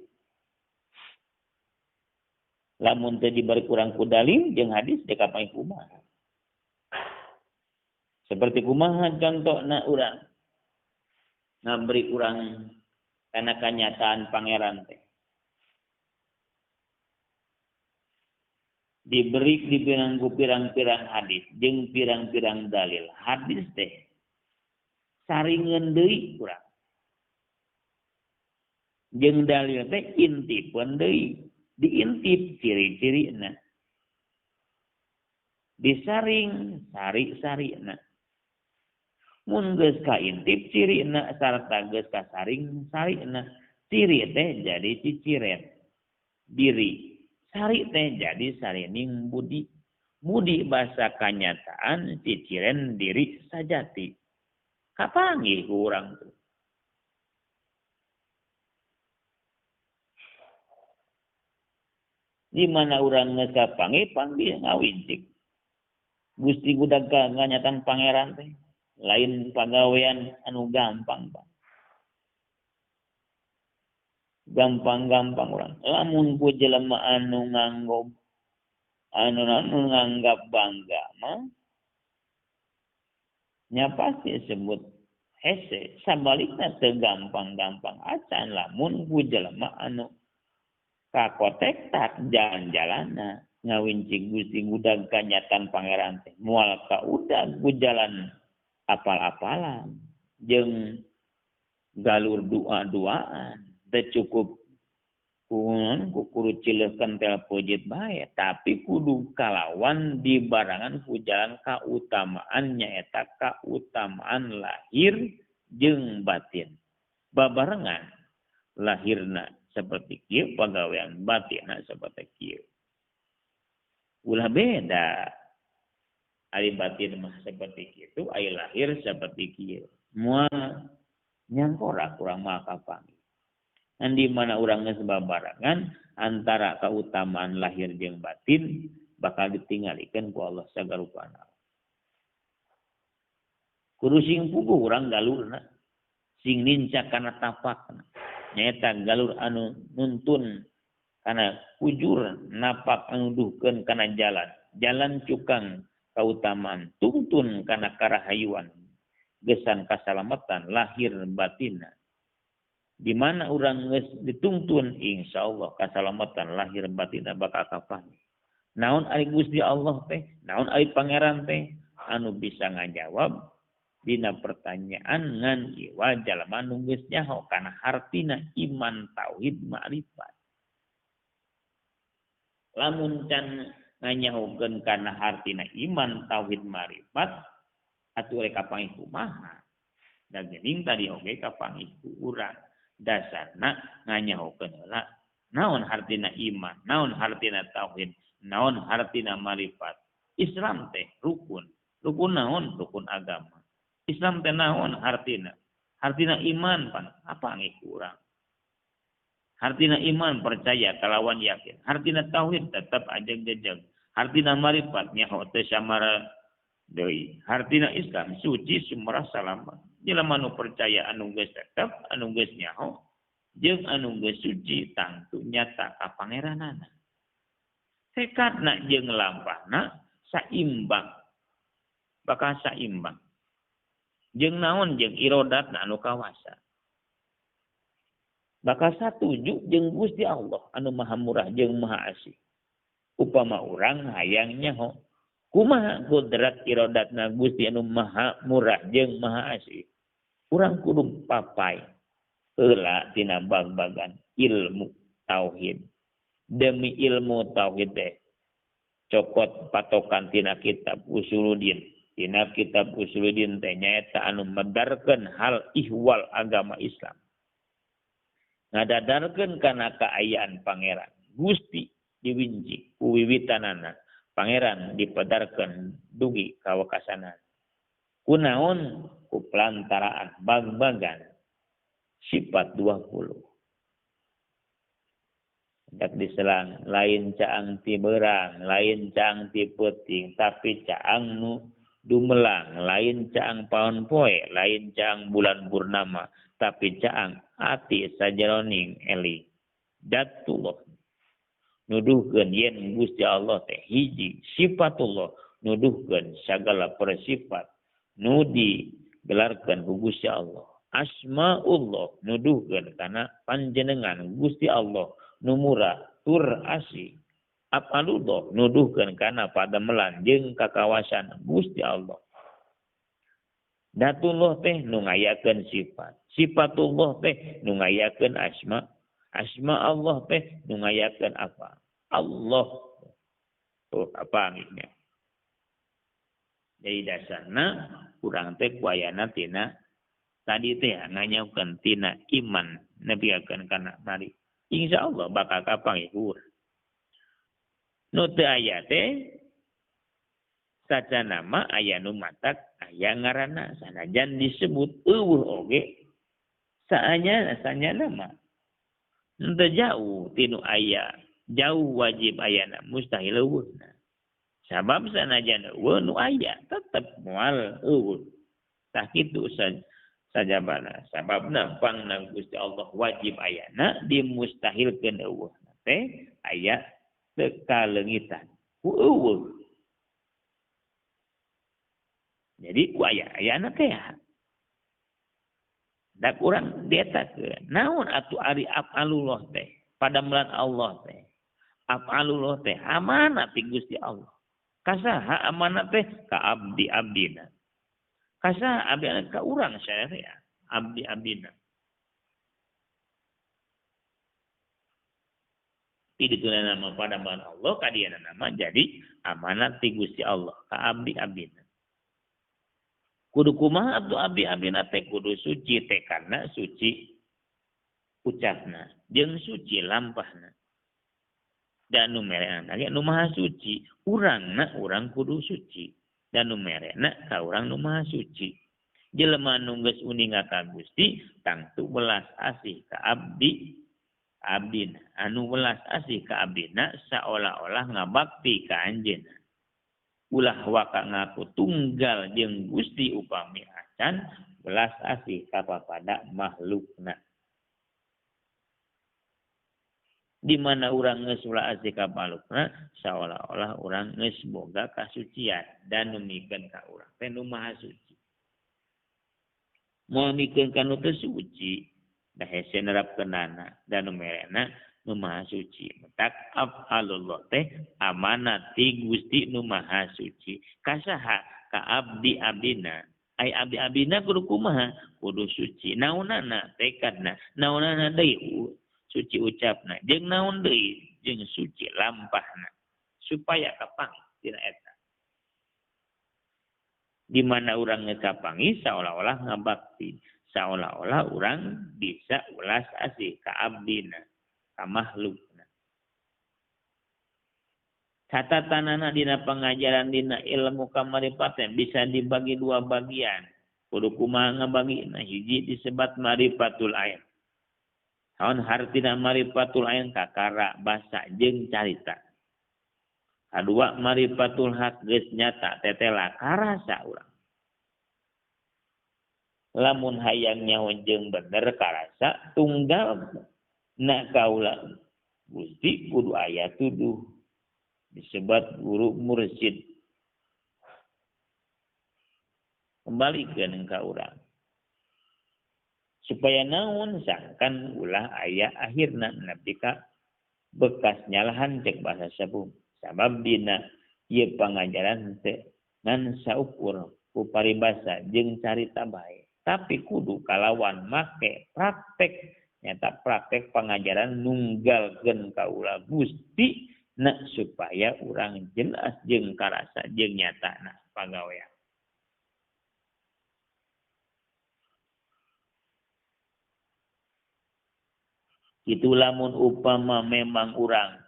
Lamun teu diberi kurang ku dalil jeung hadis dek kapanggih kumaha. Seperti kumaha contona urang ngaberi urang kana kanyataan pangeran teh. Diberi di pirang ku pirang-pirang hadis jeung pirang-pirang dalil. Hadis teh saringeun deui urang. Jeung dalil teh intipeun deui, diintip ciri-cirina. Disaring sari-sarina. Mun geus kaintip cirina sarta geus kasaring sarina, ciri teh jadi ciciren diri. Sari teh jadi sarining budi. Budi bahasa kanyataan ciciren diri sajati. Kapanggih ku urang tuh. Di mana urang geus kapanggih panggih ngawincik. Gusti budak kanyataan pangeran teh lain pagawean anu gampang, Pak. Gampang-gampang urang. Lamun ku jelema anu nganggo anu nganggap bangga mah nya pasti sebut hese. Sabalikna teu gampang-gampang acan lamun ku jelema anu kakotek tak jalan-jalanna ngawincik Gusti gudag kanyataan pangeran teh moal ka udag ku jalan apal-apalan jeung galur doa-doaan. Teu cukup kuku cileuh kentel pojit bae, tapi kudu kalawan di barangan ku jalan kautamaan nyaeta kautamaan lahir jeung batin. Babarengan lahirna seperti kieu, pagawean batinna seperti kieu. Ulah beda. Ari batin mah seperti kitu, ari lahir seperti kieu. Moal nyangkora kurang mah kapanggih. Dan di mana urang geus babarengan antara keutamaan lahir jeung batin bakal ditinggalikeun ku Allah sagarupana. Kudu sing puguh urang galurna, sing nincak kana tapakna. Nyaeta galur anu nuntun kana kujur napak anu duhkeun kana jalan, jalan cukang kautamaan tungtun kana karahayuan, gesan kasalamatan lahir batinna. Di mana urang geus dituntun insyaallah kasalamatan lahir batinna bakal kapanggih. Naon ari Gusti Allah teh, naon ari pangeran teh anu bisa ngajawab dina pertanyaan ngan iwa jalma nu geus nyaho kana hartina iman tauhid ma'rifat. Lamun can nganyahokeun kana hartina iman tauhid marifat atuh rek kapanggih kumaha. Da geuning tadi oge kapanggih ku urang. Dasarna nganyahokeun heula naon hartina iman, naon hartina tauhid, naon hartina marifat. Islam teh rukun. Rukun naon? Rukun agama. Islam teh naon hartina? Hartina iman pan apa nggih ku urang. Hartina iman percaya kalawan yakin. Hartina tauhid tetap ajeg jejeg. Hartina marifat nyaho teu samara deui. Hartina Islam suci sumrah salama. Jelema nu percaya anu geus tetep, anu geus nyaho, jeung anu geus suci tangtu nyata ka pangeranana. Tekadna jeung lampahna saimbang. Bakal saimbang. Jeung naon jeung irodatna anu kawasa. Bakal satuju jeung Gusti Allah anu maha murah jeung maha asih. Upama urang hayang nyaho kumaha kodrat irodatna Gusti anu maha murah jeung maha asih. Urang kudu papai heula tina bag-bagan ilmu tauhid. Demi ilmu tauhid teh cokot patokan tina kitab Usuluddin. Tina kitab Usuluddin teh nyaeta anu medarkeun hal ihwal agama Islam. Ngadadarkeun kana kaayaan pangeran Gusti diwinji ku wiwitanana pangeran dipedarkeun dugi ka wekasanana. Kunaon ku pelantaraan bag-bagan sifat 20. Hendak diselang lain caang ti berang, lain caang ti peuting, tapi caang nu dumelang, lain caang paon poe, lain caang bulan purnama, tapi caang ati sajeroning eling. Datullah nuduhkeun yen Gusti Allah teh hiji, sifatullah nuduhkeun sagala persifat nu digelarkeun ku Gusti Allah. Asmaullah nuduhkeun kana panjenengan Gusti Allah nu murah tur asih. Afalullah nuduhkeun kana padamelan jeung kakawasan Gusti Allah. Datullah teh nu ngayakeun sifat. Sifatullah teh nu ngayakeun asma. Asma Allah teh nu ngayakeun apa? Allah. Tuh apa angitnya? Jadi dasarna urang teh kuayana tina tadi teh nganyaukeun tina iman nepiakeun kana mari. Insyaallah bakal kapanggih ku urang. Nu teu aya teh saca nama aya nu matak aya ngaranna sanajan disebut eueuh oge saanya sanyana mah henteu jauh tinu aya, jauh wajib ayana mustahil eueuhna. Sabab sanajan eueuh nu aya tetep moal eueuh. Tah kitu sajabana. Sababna pangna Gusti Allah wajib ayana dimustahilkeun eueuhna teh aya teu kaleungitan ku eueuh. Jadi ku aya ayana teh dak urang dietakeun naon atuh ari afalullah teh padamelan Allah teh. Afalullah teh amanat ti Gusti Allah. Kasaha amanat teh ka abdi-abdina. Kasaha abdi ka urang sadaya abdi-abdina. Ti dituna nama padamelan Allah kadiana nama jadi amanat ti Gusti Allah ka abdi-abdina. Kudu kumaha atuh abdi-abdina teh kudu suci teh karena suci ucapna jeung suci lampahna. Dan nu merena ge nu maha suci, urangna urang kudu suci. Dan nu merena ka urang nu maha suci. Jelema nu geus uninga ka Gusti tangtu welas asih ka abdi abdina. Anu welas asih ka abdina saolah-olah ngabakti ka anjeunna. Ulah waka ngaku tunggal jeung Gusti upami acan welas asih ka papada makhlukna. Di mana urang geus ulah asih ka makhlukna saolah-olah urang geus boga kasucian dan nu mikeun ka urang teh nu maha suci. Moal mikeun ka nu teu suci da hese nerapkeunana dan nu merena nu maha suci. Matak afalullah teh amanat ti Gusti nu maha suci. Kasaha ka abdi-abdina. Ai abdi-abdina kudu kumaha? Kudu suci. Naonana tekadna, naonana deui suci ucapna, jeung naon deui jeung suci lampahna supaya kapanggih tina eta. Di mana urang ngekapangi seolah-olah ngabakti, seolah-olah urang bisa ulas asih ka abdina, ka makhlukna. Catatanana dina pengajaran dina ilmu kamaripatan bisa dibagi dua bagian. Kudu kumaha ngabagina, hiji disebat marifatul ain. Naon hartina marifatul ain kakara basa jeung carita. Kadua marifatul haq geus nyata tetela karasa urang. Lamun hayang nyaho jeung bener karasa tunggal na kaula Gusti kudu aya tuduh disebat guru mursyid. Kembalikeun ka urang. Supaya naon sangkan ulah aya akhirna nepi ka bekas nyalahan cek bahasa sabuh. Sabab dina ieu pangajaran teh ngan saukur ku paribasa jeung carita bae, tapi kudu kalawan make praktek, nyata praktek pangajaran nunggalkeun kaula Gusti na supaya urang jelas jeung karasa jeung nyatana pagawean. Kitu lamun upama memang urang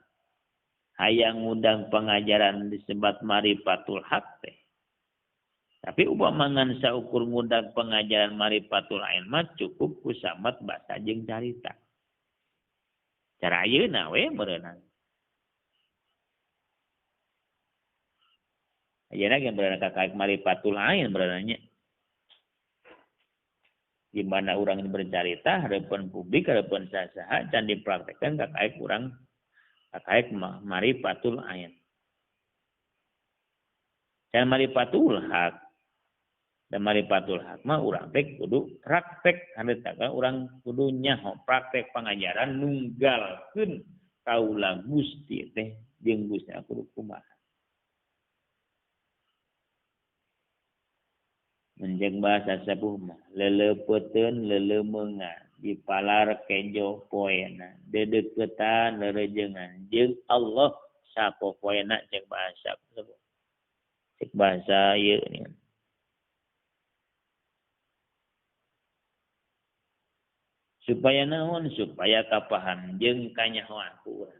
hayang ngundang pengajaran disebat marifatul haq teh. Tapi upama ngan saukur ngundang pengajaran marifatul ain mah cukup ku samat basa jeung carita. Cara ayeuna we meureunang. Ayeuna ge meureunang kakaek marifatul ain meureunang nya. Di mana urang bercarita harapan publik harapan saha can dipraktekkan kakaek urang kakaek marifatul ain. Dan marifatul haq. Dan marifatul haq mah urang teh kudu praktek harita urang kudu nyaho praktek pangajaran nunggalkeun kaula Gusti teh jeung Gusti kudu kumaha. Menjeng bahasa sepuh mah leuleupeuteuun leuleumeungan dipalar kejo poena dedeukeutan lerejengan jeung Allah sapopoena cek bahasa sepuh. Cek bahasa ieu nih. Supaya naon supaya kapaham jeung kanyahoan ku urang.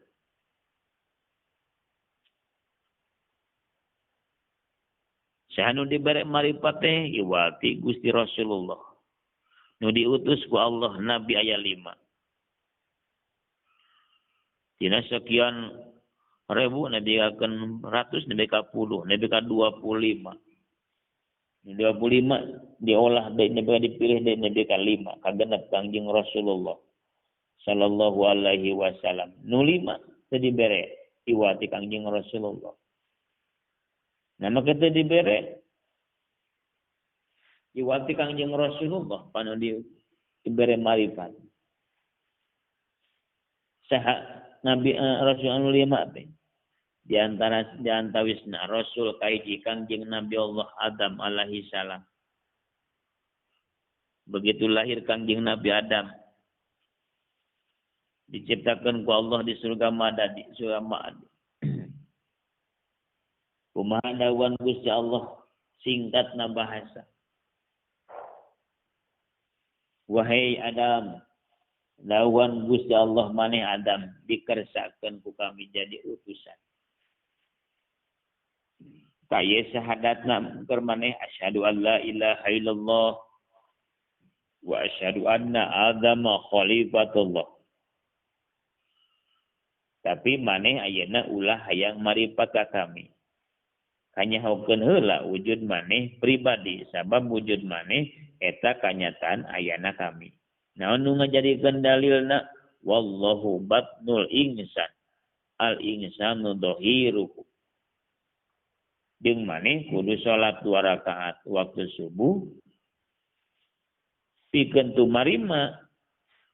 Saha nu dibere marifat teh iwati Gusti Rasulullah. Nu diutus ku Allah nabi aya 5. Dina sekian ribu nabi akan ratus nabi ka puluh nabi ka 25. 25 diolah deui nabi dipilih deui nabi ka 5 kagenep Kangjeng Rasulullah sallallahu alaihi wasallam. Nu 5 teu dibere iwati Kangjeng Rasulullah. Nah maka teu dibere iwati Kangjeng Rasulullah panu dibere marifat. Saha Nabi Rasul anu 5 teh di antara di antawisna Rasul kahiji Kangjeng Nabi Allah Adam alaihi salam. Begitu lahir Kangjeng Nabi Adam diciptakan ku Allah di surga Madadi, surga Ma'ad. Kumaha dawuhan Gusti Allah singkatna bahasa. Wahai Adam, dawuhan Gusti Allah maneh Adam dikersakeun ku kami jadi utusan. Kaya syahadatna keur maneh asyhadu an la ilaha illallah wa asyhadu anna Adama khalifatullah. Tapi maneh ayeuna ulah hayang marifat ka kami. Kanyahokeun heula wujud maneh pribadi sabab wujud maneh eta kanyataan ayana kami. Naon nu ngajadikeun dalilna wallahu batnul insan al insanu dhahiruhu. Jeung maneh kudu salat 2 rakaat waktu subuh pikeun tumarima.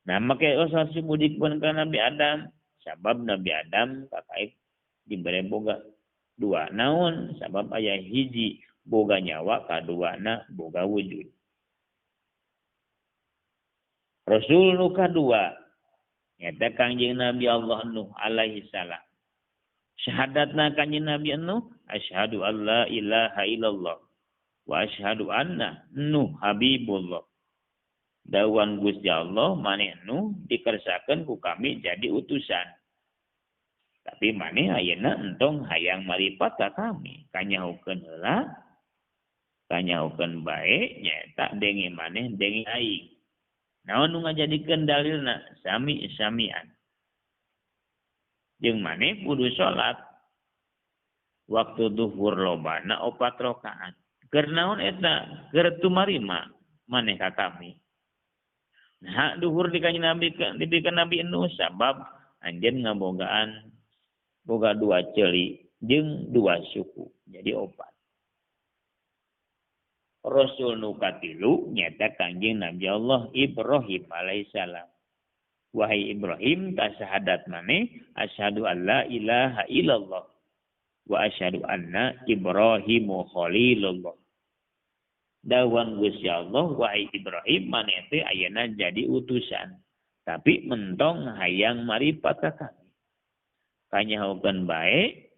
Nah make salat subuh dikeun ka Nabi Adam sabab Nabi Adam kakaik dibere boga 2 naon sabab aya hiji boga nyawa kaduana boga wujud. Rasul nu kadua Nyata Kangjeng Nabi Allah Nuh alaihi salam. Syahadatna Kangjeng Nabi Nuh, asyhadu alla ilaha illallah wa asyhadu anna Nuh habibullah. Dawan Gusti Allah maneh Nuh dikersakeun ku kami jadi utusan. Tapi maneh ayeuna entong hayang maripat ka kami, kanyahokeun heula, kanyahokeun bae nyaeta denge maneh denge aing. Naon nu ngajadikeun dalilna? Sami samian. Jeung maneh kudu salat waktu duhur lobana 4 rakaat. Keur naon eta? Keur tumarima maneh ka kami. Nah, duhur di kanjeng Nabi dibikeun Nabi Nuh sabab anjeun ngabogaan boga 2 ceuli jeung 2 suku, jadi 4. Rasul nu katilu nyata Kangjeng Nabi Allah Ibrahim alaihissalam. Wahai Ibrahim, tasyahadat maneh asyhadu alla ilaha illallah wa asyhadu anna Ibrahimu khalilullah. Dawan Gusti Allah, wahai Ibrahim, maneh teh ayeuna jadi utusan, tapi mentong hayang maripat ka kami. Kanyahokeun bae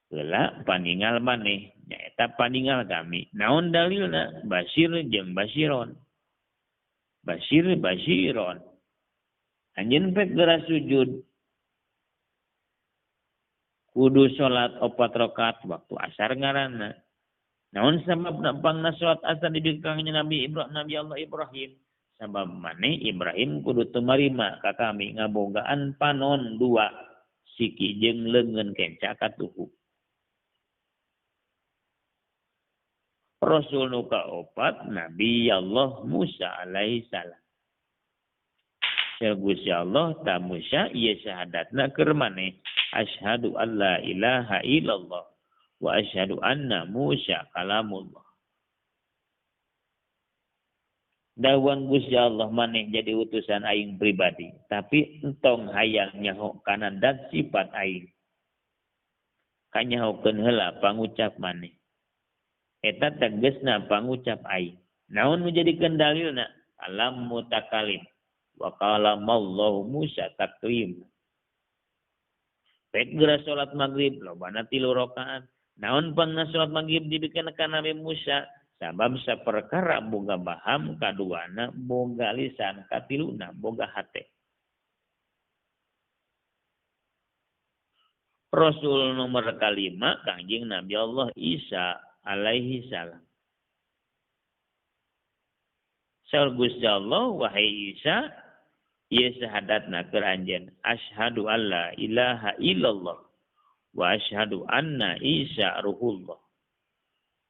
heula paningal maneh, nyaeta paningal kami. Naon dalilna? Basir jeung basiron. Basir basiron. Anjeun pek geura sujud. Kudu salat 4 rakaat waktu asar ngaranna. Naon sabab pangna salat asar dibikeun Nabi Ibrahim, Nabi Allah Ibrahim? Sabab maneh Ibrahim kudu tumarima ka kami ngabogaan panon 2 siki jeung leungeun kenca katuhu. Rasul nu kaopat Nabi Allah Musa alaihi salam. Gusti Allah ta Musa ieu syahadatna keur maneh asyhadu alla ilaha illallah wa asyhadu anna Musa kalamullah. Dawan Gusti Allah maneh jadi utusan aing pribadi, tapi entong hayang nyaho kana dat sifat aing. Kanyahokeun heula pangucap maneh. Eta tegasna pangucap aing. Naon nu jadikeun dalilna? Alam mutakalim wa qalamallahu Musa taklim. Pek geura salat maghrib lobana 3 rakaat. Naon pangna salat maghrib dibikeun ka Nabi Musa? Sabab saperkara boga baham, kaduana boga lisan, katiluna boga hate. Rasul nomor kelima Kangjeng Nabi Allah Isa alaihi salam. Saur Gusti Allah, wahai Isa, ieu syahadatna keur anjeun, asyhadu alla ilaha illallah wa asyhadu anna Isa ruhullah.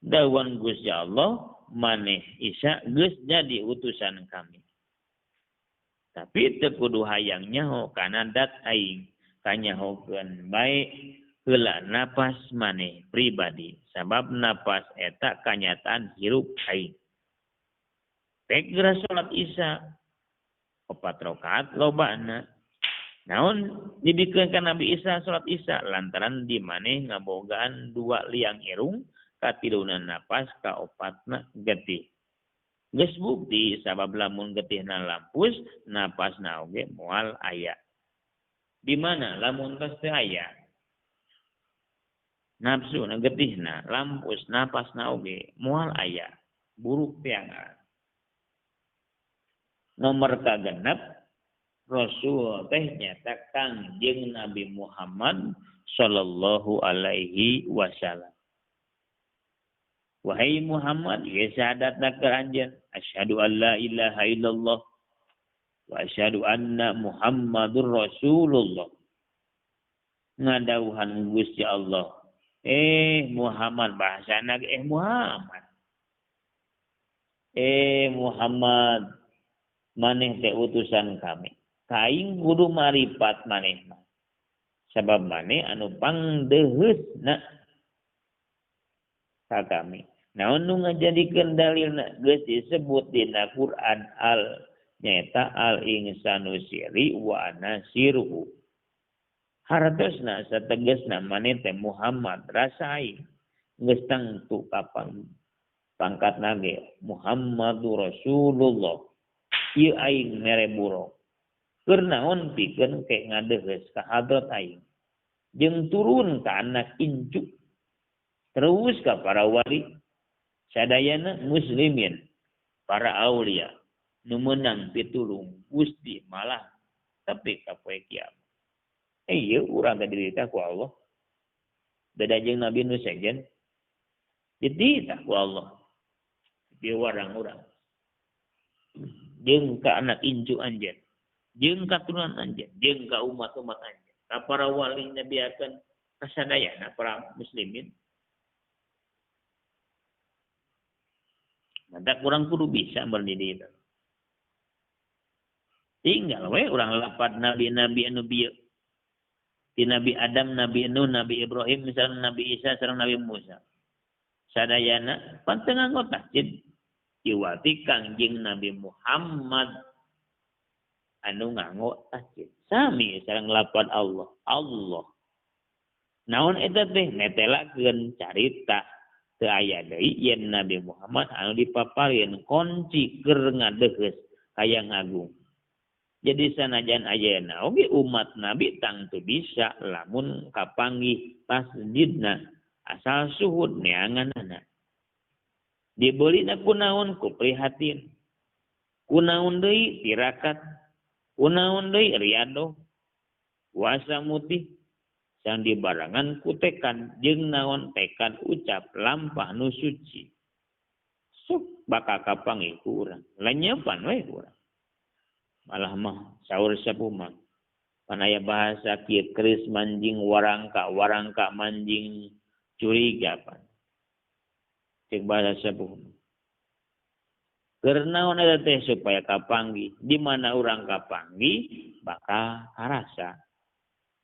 Dawan Gusti Allah, maneh Isa geus jadi utusan kami. Tapi teu kudu hayang nyaho kana dat aing, kanyahokeun bae heula napas maneh pribadi, sabab napas eta kanyataan hirup aing. Pek geura salat Isya 4 rakaat lobana. Naon dibikeun ka Nabi Isa salat Isya lantaran di maneh ngabogaan 2 liang irung, katiluna napas, kaopatna getih. Geus bukti sabab lamun getihna lampus, napasna oge moal aya. Di mana lamun tos teu aya nafsu na getihna lampus, napasna oge moal aya, buruk tiangan. Nomor kagenep Rasul teh nyata Kangjeng Nabi Muhammad sallallahu alaihi wasallam. Wahai Muhammad, ieu syahadatna keur anjeun, asyhadu alla ilaha illallah wa asyhadu anna Muhammadur Rasulullah. Ngadauhan Gusti Allah, Muhammad, bahasana Muhammad. Muhammad, maneh teh utusan kami. Kaing kudu maripat maneh mah. Sabab maneh anu pangdeuheusna ka kami. Naon nu ngajadikeun dalilna geus disebut dina Quran al nyaeta al insanu siri wa ana siruhu. Hartosna sategesna maneh teh Muhammad rasa aing geus tangtu kapan pangkatna ge Muhammadur Rasulullah. Ieu aing mere buruk. Keur naon pikeun ke ngadeuheus ka hadrat aing. Jeung turun ka anak incu. Terus ka para wali sadayana muslimin, para aulia nu meunang pitulung Gusti malah tapi ka poe kiamat. Ieu urang teh dititah ku Allah. Beda jeung Nabi nu sejen. Dititah ku Allah. Di warang urang. Jeung ka anak incu anjeun. Jeung ka turunan anjeun, jeung ka umat-umat anjeun. Ka para wali nabiakeun kasadayana para muslimin. Maka kurang kudu bisa berdiri itu. Tinggal we urang lapat nabi-nabi anu bieu. Di Nabi Adam, Nabi Nuh, Nabi Ibrahim, misalnya Nabi Isa sareng Nabi Musa. Sadayana pan teu nganggo tajid. Iwati Kangjeng Nabi Muhammad anu nganggo tajid. Sami sareng lapat Allah. Allah. Naon eta teh netelakeun carita teu aya deui yen Nabi Muhammad anu dipaparin kunci keur ngadeuheus hayang agung. Jadi sanajan ayeuna oge umat Nabi tangtu bisa lamun kapanggih tasdidna asal suhud neanganana. Dibeulina kunaon ku prihatin. Kunaon deui tirakat, kunaon deui riadoh, puasa mutih sang dibarengan ku tekad jeung naon tekad ucap lampah nu suci. Sok bakal kapanggih ku urang, lenyepan we urang. Malah mah saur sapuma. Pan aya bahasa kieu keris manjing warangka, warangka manjing curiga pan. Cek bahasa sapuma. Keur naon eta teh supaya kapanggih, di mana urang kapanggih bakal karasa.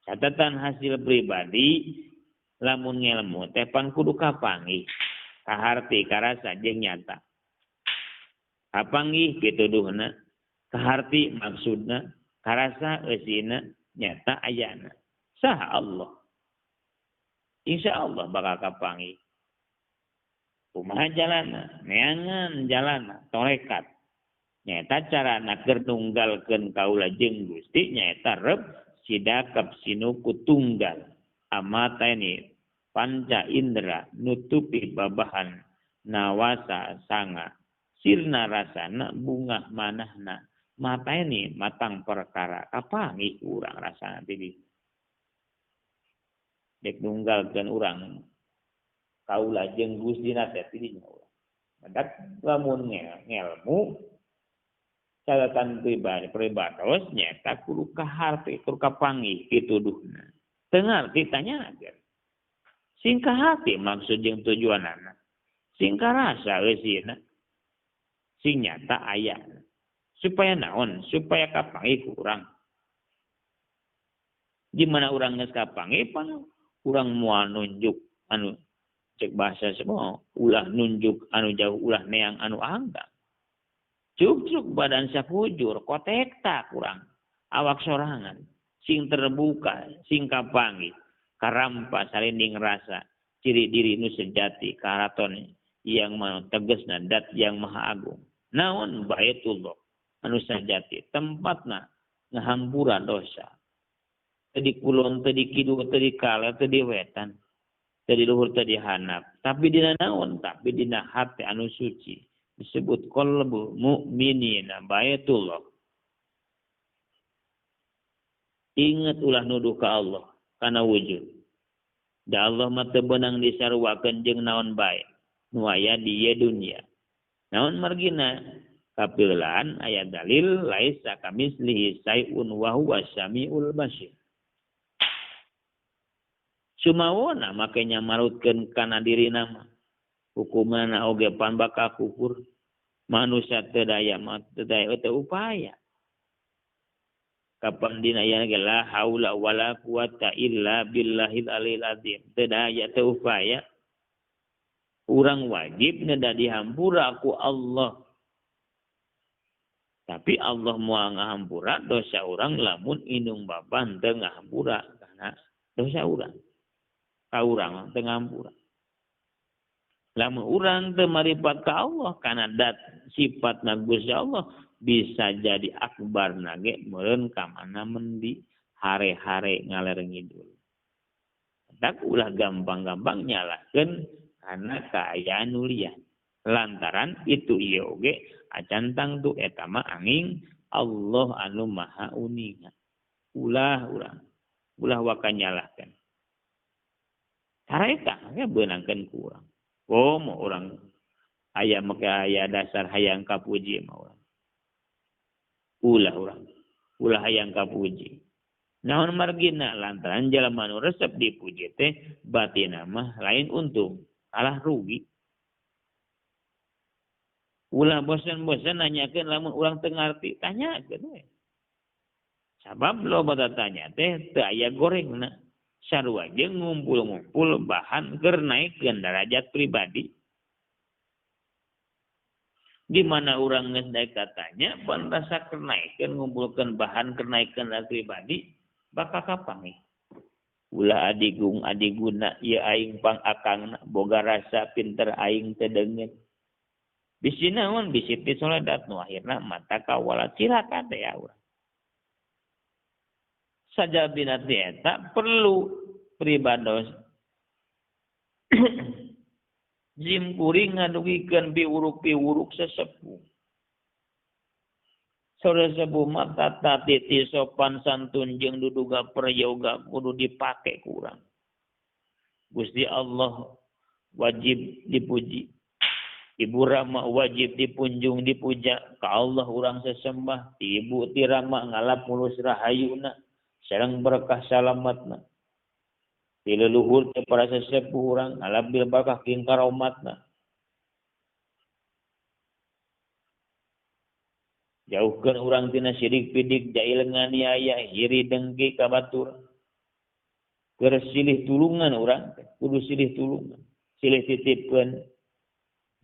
Catatan hasil pribadi lamun ngelmu teh pan kudu kapanggih, kaharti karasa jeung nyata. Kapanggih pituduhna, kaharti maksudna, karasa eusina, nyata ayana. Saha Allah. Insyaallah bakal kapanggih. Kumaha jalana, neangan jalana, torekat. Nyaeta carana keur nunggalkeun kaula jeung Gusti nyaeta rep sidakep sinuku tunggal. Amateni panca indera nutupi babahan nawasa sanga sirna rasana bunga manahna. Mata ini matang perkara kapanggih urang rasana tadi. Dek nunggalkeun urang kaula jeung Gustina teh tidinya urang. Madak lamun ngelmu catatan pribadi pribados nyaeta kudu kaharti kudu kapanggih pituduhna. Teu ngarti tanya aja. Sing kaharti maksud jeung tujuanana. Sing karasa eusina. Sing nyata ayana. Supaya naon? Supaya kapanggih ku urang. Di mana urang geus kapanggih pan urang moal nunjuk anu cek bahasa semua ulah nunjuk anu jauh ulah neang anu anggang. Cuk-cuk badan sapujur kotek tak urang awak sorangan sing terbuka sing kapanggih karampa salinding rasa ciri diri nu sejati karaton yang maha tegasna dat yang maha agung. Naon baitullah anu sejati tempatna ngahampura dosa. Teu di kulon, teu di kidul, teu di kaler, teu di wetan, teu di luhur, teu di handap. Tapi dina naon? Tapi dina hati anu suci disebut qalbu mukminina baitullah. Ingat ulah nuduh ka Allah kana wujud. Da Allah mah teu beunang disaruakeun jeung naon bae nu aya di ieu dunya. Naon margina? Kapilaan aya dalil laisa kamislihi syai'un wa huwa samiul basir. Sumawona make nyamarutkeun kana dirina mah. Hukumana oge pan bakal kufur. Manusia teu daya mah teu daya teu upaya. Kapan dina aya ge la haula wala quwata illa billahil aliyil azim. Teu daya teu upaya. Urang wajib neda dihampura ku Allah. Tapi Allah moal ngahampura dosa urang lamun indung bapa teu ngahampura kana dosa urang. Ka urang teu ngahampura. Lamun urang teu maripat ka Allah kana dat sifatna Gusti Allah bisa jadi akbar nage meureun ka mana mendi hare-hare ngaler ngidul. Tak ulah gampang-gampang nyalahkeun kana kaayaan nu lian. Lantaran itu ieu oge acan tangtu eta mah angin Allah anu maha uninga. Ulah urang ulah waka nyalahkeun. Cara eta ge beunangkeun ku urang. Oh, mau urang aya make aya dasar hayang kapuji mah urang. Ulah urang. Ulah hayang kapuji. Naon margina lantaran jalma nu resep dipuji teh batina mah lain untung, kalah rugi. Ulah bosan-bosan nanyakeun lamun urang teu ngarti, tanyakeun we. Sabab loba tanya teh teu aya gorengna. Sarua jeung ngumpul-ngumpul bahan keur naikkeun derajat pribadi. Di mana urang geus daek katanya pan rasa keur naikkeun ngumpulkeun bahan keur naikkeun derajat pribadi bakal kapanggih. Ulah adigung adiguna ieu aing pang akangna boga rasa pinter aing teu deungeun. Bisi naon bisi ti soledat nu akhirna mata kawala cilaka teh ya urang. Sajabina ti eta perlu pribados jim kuring ngadugikeun piwuruk-piwuruk sesepuh. Sore sepuh mah tata titi sopan santun jeung duduga prayoga kudu dipake ku urang. Gusti Allah wajib dipuji. Ibu Rama wajib dipunjung dipuja, ka Allah urang sesembah, ibu ti Rama ngalap mulus rahayuna sareng berkah salamatna. Ti leluhur teh para sesepuh urang ngalap bil berkah king karomatna. Jauhkeun urang tina sirik pidik jail nganiaya hiri dengki ka batur. Keur silih tulungan urang teh kudu silih tulungan, silih titipkeun.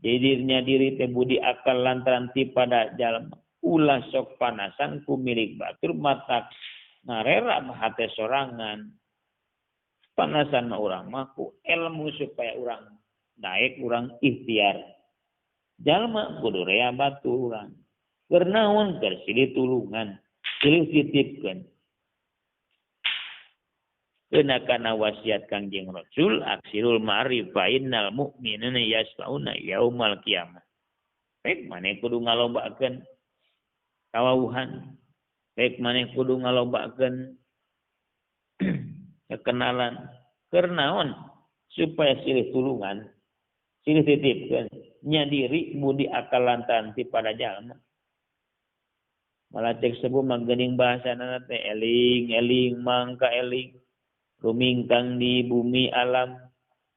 Jadinya diri teh budi akal lantaran ti pada jalma. Ulah sok panasan ku milik batur matak ngarera mah hate sorangan. Panasan mah urang mah ku ilmu supaya urang naik urang ikhtiar. Jalma kudu rea batur urang. Keur naon keur silih tulungan, silih titipkeun. Kena kana wasiat Kangjeng Rasul aksirul ma'rif fa innal mu'minina yasfauna yaumal qiyamah. Rek maneh kudu ngalobakeun kawauhan, rek maneh kudu ngalobakeun kekenalan. Keur naon? Supaya silih tulungan, silih titipkeun, nya diri budi akal lantaran ti pada jalma. Malah cek sepuh mah geuning bahasana teh eling eling mangka eling. Rumingkang di bumi alam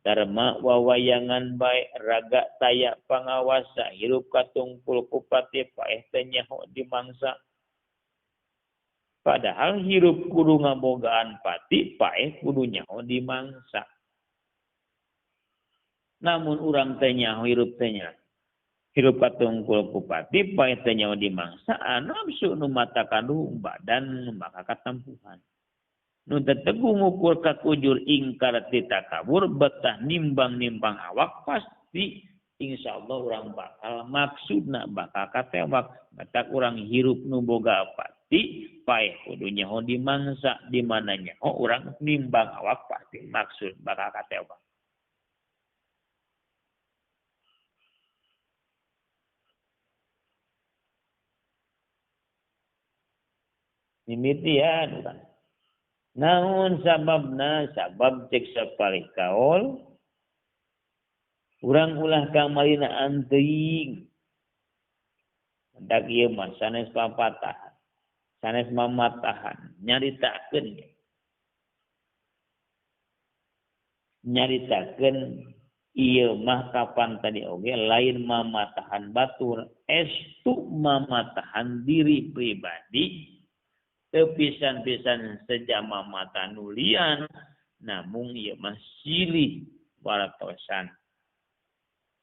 dharma wawayangan bae raga taya pangawasa hirup katungkul kupati paeh teh nyaho dimangsa. Padahal hirup kudu ngabogaan pati paeh kudu nyaho dimangsa. Namun urang teh nyaho hirup teh nya hirup katungkul kupati paeh teh nyaho dimangsa nafsu nu mata kandung badan nu maka katampuhan. Nu teteguh ngukur kakujur ingkar ti takabur betah nimbang-nimbang awak pasti insyaallah urang bakal maksudna bakal katewak batak urang hirup nu boga pati paeh kudu nyaho dimangsa di mana nyaho urang nimbang awak pasti maksud bakal katewak. Mimitian urang. Naon sababna? Sabab cek sapalih kaol urang ulah kamarina anteuing. Mendak ieu mah sanes papatahan, sanes mamatahan, nyaritakeun. Nyaritakeun ieu mah kapan tadi oge lain mamatahan batur, estu mamatahan diri pribadi. Teu pisan-pisan sejama mata nulian namung ieu mah silih wartosan.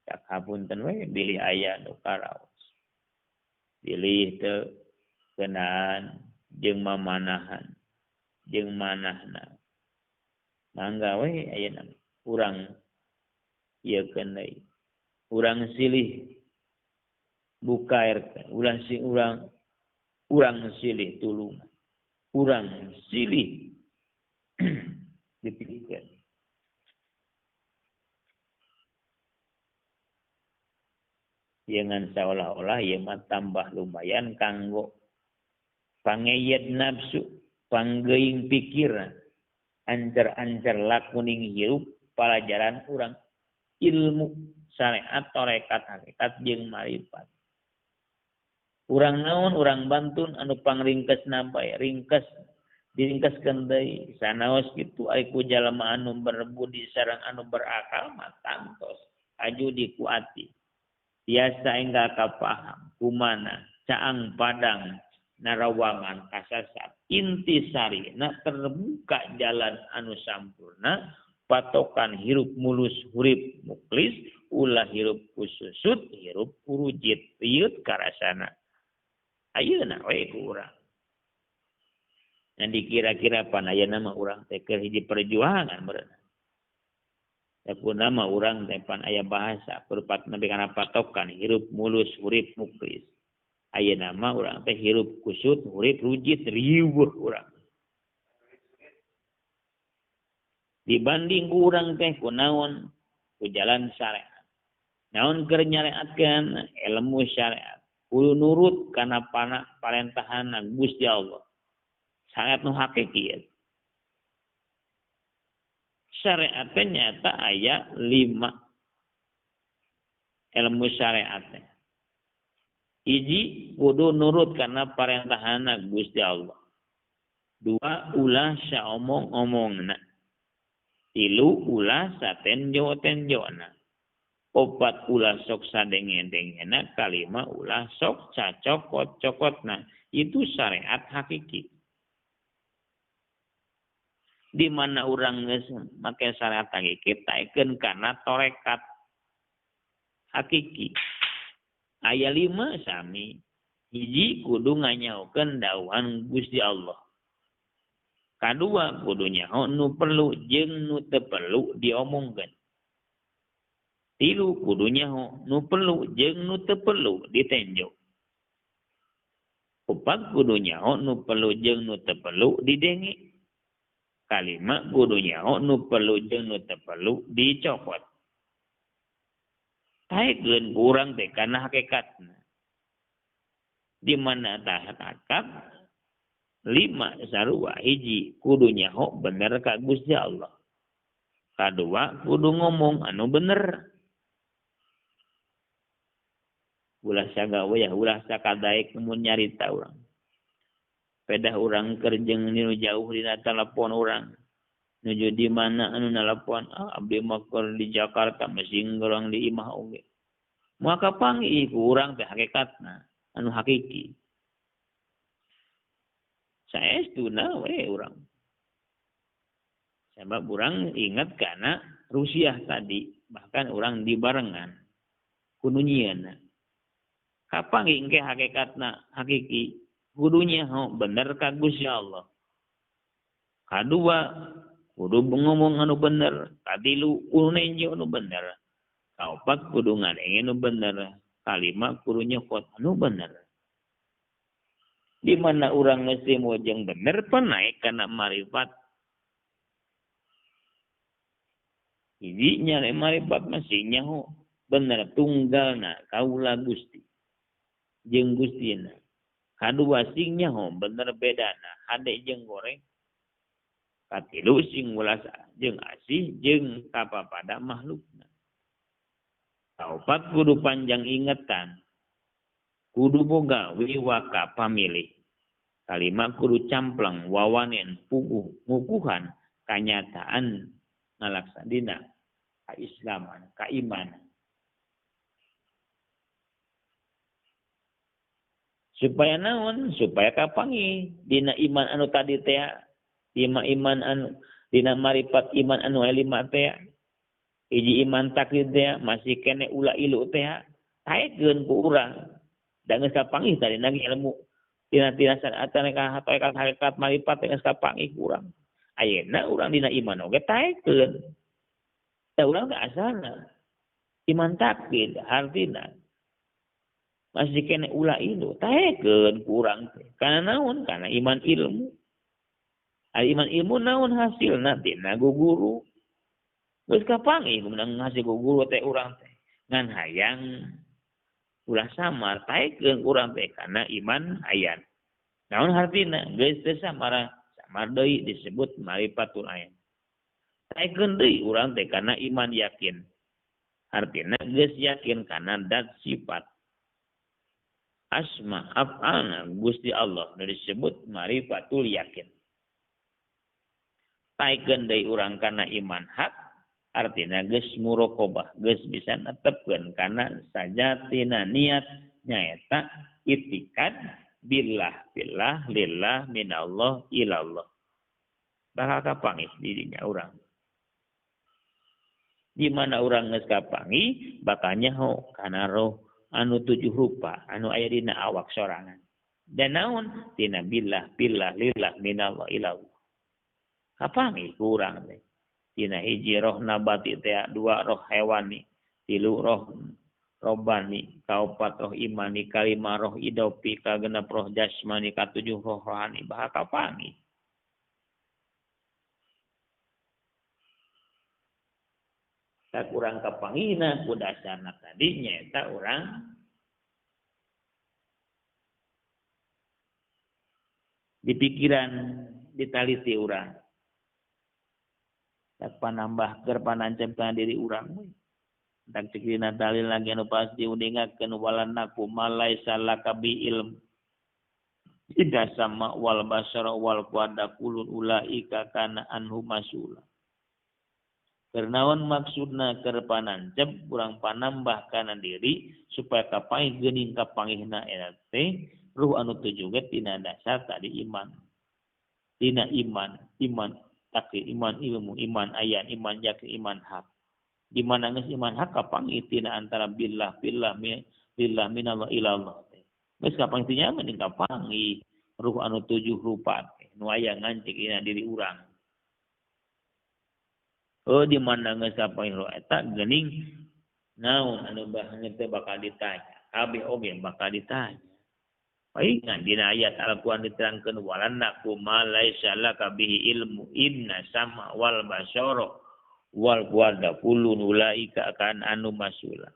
Tak hapunten we bilih aya nu karaos. Bilih teu kenaan jeung mamanahan jeung manahna. Mangga we ayeuna urang ieu keun deui. Urang silih bukair, ulah si urang urang silih tulungan. Urang silih dipilihkan. Jangan seolah-olah ieu mah tambah lumayan kanggo pangeyet nafsu, panggeuing pikiran, ancer-ancer lakuning hirup palajaran urang ilmu syariat tarekat hakikat jeung marifat. Urang naon urang bantun anu pangringkesna bae, ringkes diringkeskeun deui sanaos kitu ari ku jalma anu berbudi sareng anu berakal mah tangtos aju dikuati. Biasa enggal kapaham kumana caang padang narawangan kasasat intisari na terbuka jalan anu sampurna patokan hirup mulus hurip muklis ulah hirup kususut hirup urujit rieut karasana ayeuna we ku urang. Nah dikira-kira pan ayeuna mah urang teh keur hiji perjuangan meureun. Tapi nama urang teh pan aya bahasa perpat nabi kana patokan hirup mulus hurip muklis. Ayeuna mah urang teh hirup kusut hurip rujit riweuh urang. Dibanding ku urang teh kunaon ku jalan syariat. Naon keur nyareatkeun ilmu syariat. Kudu nurut kana parentahan Gusti Allah. Syariat nu hakiki ieu. Syariat nyata aya 5 ilmu syariat. Hiji kudu nurut karena parentahan Gusti Allah. 2 ulah saomong-omongna. 3 ulah satenjo-tenjona. 4 ulah sok sadenge-dengena, 5 ulah sok cacokot-cokotna. Itu syariat hakiki. Di mana urang geus make syariat hakiki taekeun kana tarekat hakiki. Aya 5 sami. Hiji kudu nganyaokeun dawuhan Gusti Allah. Kadua kudu nyaho nu perlu jeung nu teu perlu diomongkeun. 3 kudu nyaho nu perlu jeung nu teu perlu ditenjo. 4 kudu nyaho nu perlu jeung nu teu perlu didenge. 5 kudu nyaho nu perlu jeung nu teu perlu dicokot. Taekeun ku urang teh kana hakikatna. Di mana tah hakikat 5 sarua. Hiji kudu nyaho bener ka Gusti Allah. Kadua kudu ngomong anu bener. Ulah sagawe ya ulah sakadaek mun nyarita urang. Pedah urang keur jeung nu jauh dina telepon urang. Nuju di mana anu nalapon, abdi mah keur di Jakarta masih urang di imah oge. Moal kapanggih ku urang teh hakikatna anu hakiki. Saestuna we urang. Sebab urang ingat kana Rusia tadi, bahkan urang dibarengan kudu nyieunna. Kapanggih engke hakikatna hakiki kudunya ho bener ka Gusti Allah. Kadua kudu ngomong anu bener, katilu kudu nenjo anu bener, kaopat kudu ngadenge anu bener, kalima kudu nyokot anu bener. Di mana urang geus mojeng bener pan naik kana marifat. Hiji nya marifat masih nyaho bener tunggalna kaula Gusti jeung Gustina. Kadua sing nyaho bener bedana hade jeung goreng. Katilu sing welas jeung asih jeung kapapada makhlukna. Kaopat kudu panjang ingetan. Kudu boga wiwaka pamilih. Kalima kudu camplang wawanen puguh ngukuhan kanyataan ngalaksadina kaislaman kaimanan. Supaya naon? Supaya kapangi dina iman anu tadi teh, dina iman anu dina marifat iman anu lima teh, hiji iman taklid teh masih kene ulah ilu teh, taekeun ku urang. Da geus kapanggih tadi nagi ilmu dina tina syariat ka hakikat hakikat marifat geus kapanggih ku urang. Ayeuna urang dina iman oge taekeun. Da urang teh asalna Iman takkid artina masih kene ulah ilu taekeun kurang teh. Kana naon? Kana iman ilmu. Ari iman ilmu naon hasilna tina guguru. Geus kapanggih menang hasil guguru teh urang teh. Ngan hayang ulah samar taekeun urang teh kana iman ayan. Naon hartina? Geus teu samar, samar deui disebut marifatul ayan. Taekeun deui urang teh kana iman yakin. Artina geus yakin kana dat sifat asma af'alna Gusti Allah nu disebut marifatul yakin. Taekeun deui urang kana iman hak, artina geus muraqabah, geus bisa netepkeun kana sajatina niat nyaeta itikad billah billah lillah minallah ilallah. Bakal kapanggih dirinya urang. Di mana urang geus kapanggih bakal nyaho kana roh anu tujuh rupa anu aya dina awak sorangan. Dan naon tina billah billah lillah minallah ilallah. Kapanggih ku urang teh. Tina hiji roh nabati teh, dua roh hewani, tilu roh robani, kaopat roh imani, kalima roh idopi, kagenep roh jasmani, katujuh roh rohani, bakal kapanggih. Tak urang kapanggihna ku dasarna tadi nyaeta urang di pikiran ditaliti urang. Tak panambah keur panancep kana diri urang we. Tak cek dina dalil lagi anu pasti udingakeun walanaku malaisa laka bi ilm. Tidak sama wal basara wal quada kulun ulaika kana anhu masula. Kernaon maksudna keur panancep urang panambah kana diri supaya kapanggih geuning kapanggihna eta teh ruh anu tujuh ge tina dasar tadi iman. Tina iman, iman takdir, iman ilmu, iman ayan, iman yakin, iman hak. Di mana geus iman hak kapanggih tina antara billah billah lillah minallah ilallah teh. Geus kapanggih nya mending kapanggih ruh anu tujuh rupa teh nu aya ngancik dina diri urang. Oh di mana geus kapanggih roh eta geuning naon anu bahannya teh bakal ditanya. Kabeh oge bakal ditanya. Paingan dina ayat Al-Qur'an diterangkeun walanaku ma laisa laka bihi ilmu inna sama wal basara wal quada kulun ulaika akan anu masula.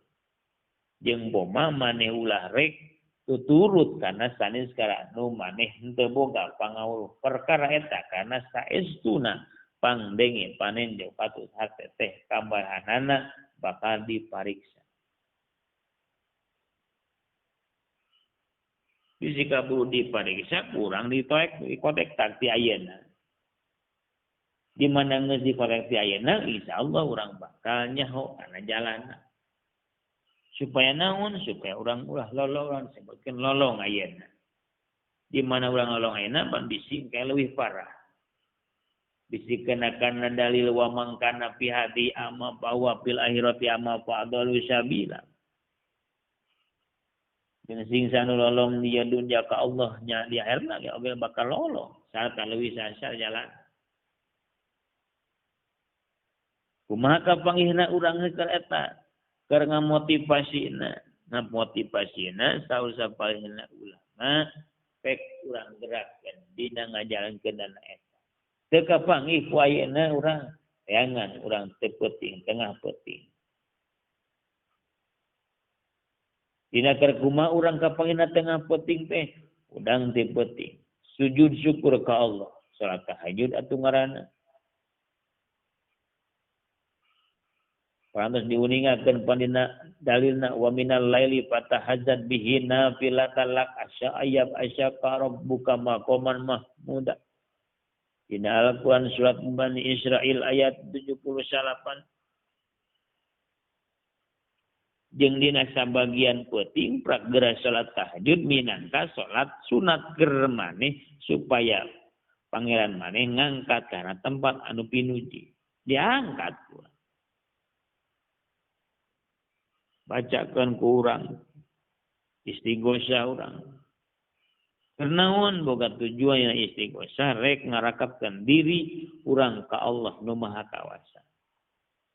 Jeung boma maneh ulah rek tuturut kana sanes karanu maneh henteu boga pangawuh perkara eta kana saestuna pangdenge panenjo patut hate teh kabarhanana bakal dipariksa. Bisi kaburu dipariksa kurang ditoek dikotek tak ti ayeuna. Di mana geus dikotek ti ayeuna insyaallah urang bakal nyaho kana jalanna. Supaya naon? Supaya urang ulah lolong, sebutkeun lolong ayeuna. Di mana urang lolong ayeuna pan bisi engke leuwih parah. Bisi kena kana dalil wa man kana fi hadi ama bahwa fil akhirati ama fa'dalu sabila. Jeung sing sanu lolong dia dunya ka Allah nya di akhirna ge oge bakal lolong sarta leuwih sasar jalan. Kumaha kapanggihna urang keur eta? Keur ngamotivasina, ngamotivasina saur sapalihna ulama pek urang gerakkeun dina ngajalankeun dana eta. Teu kapanggih ku ayeuna urang teangan urang teu peuting tengah peuting. Dina keur kumaha urang kapanggihna tengah peuting teh udang teu peuting. Sujud syukur ka Allah, salat tahajud atuh ngaranna. Pantes diuningakeun pandina dalilna wa minal laili fatahajjat bihi nafilatan lak asya ayyab asyaka rabbuka maqaman mahmuda. Dina Al-Qur'an surat Bani Israil ayat 78. Jeung dina sabagian peuting pragera salat tahajud minangka salat sunat keur maneh supaya pangeran maneh ngangkat kana tempat anu pinuji. Diangkat ku. Bacakan ku urang istighosah urang. Kernaon boga tujuan yang istighosah rek ngarakatkeun diri urang ka Allah nu Maha Kawasa.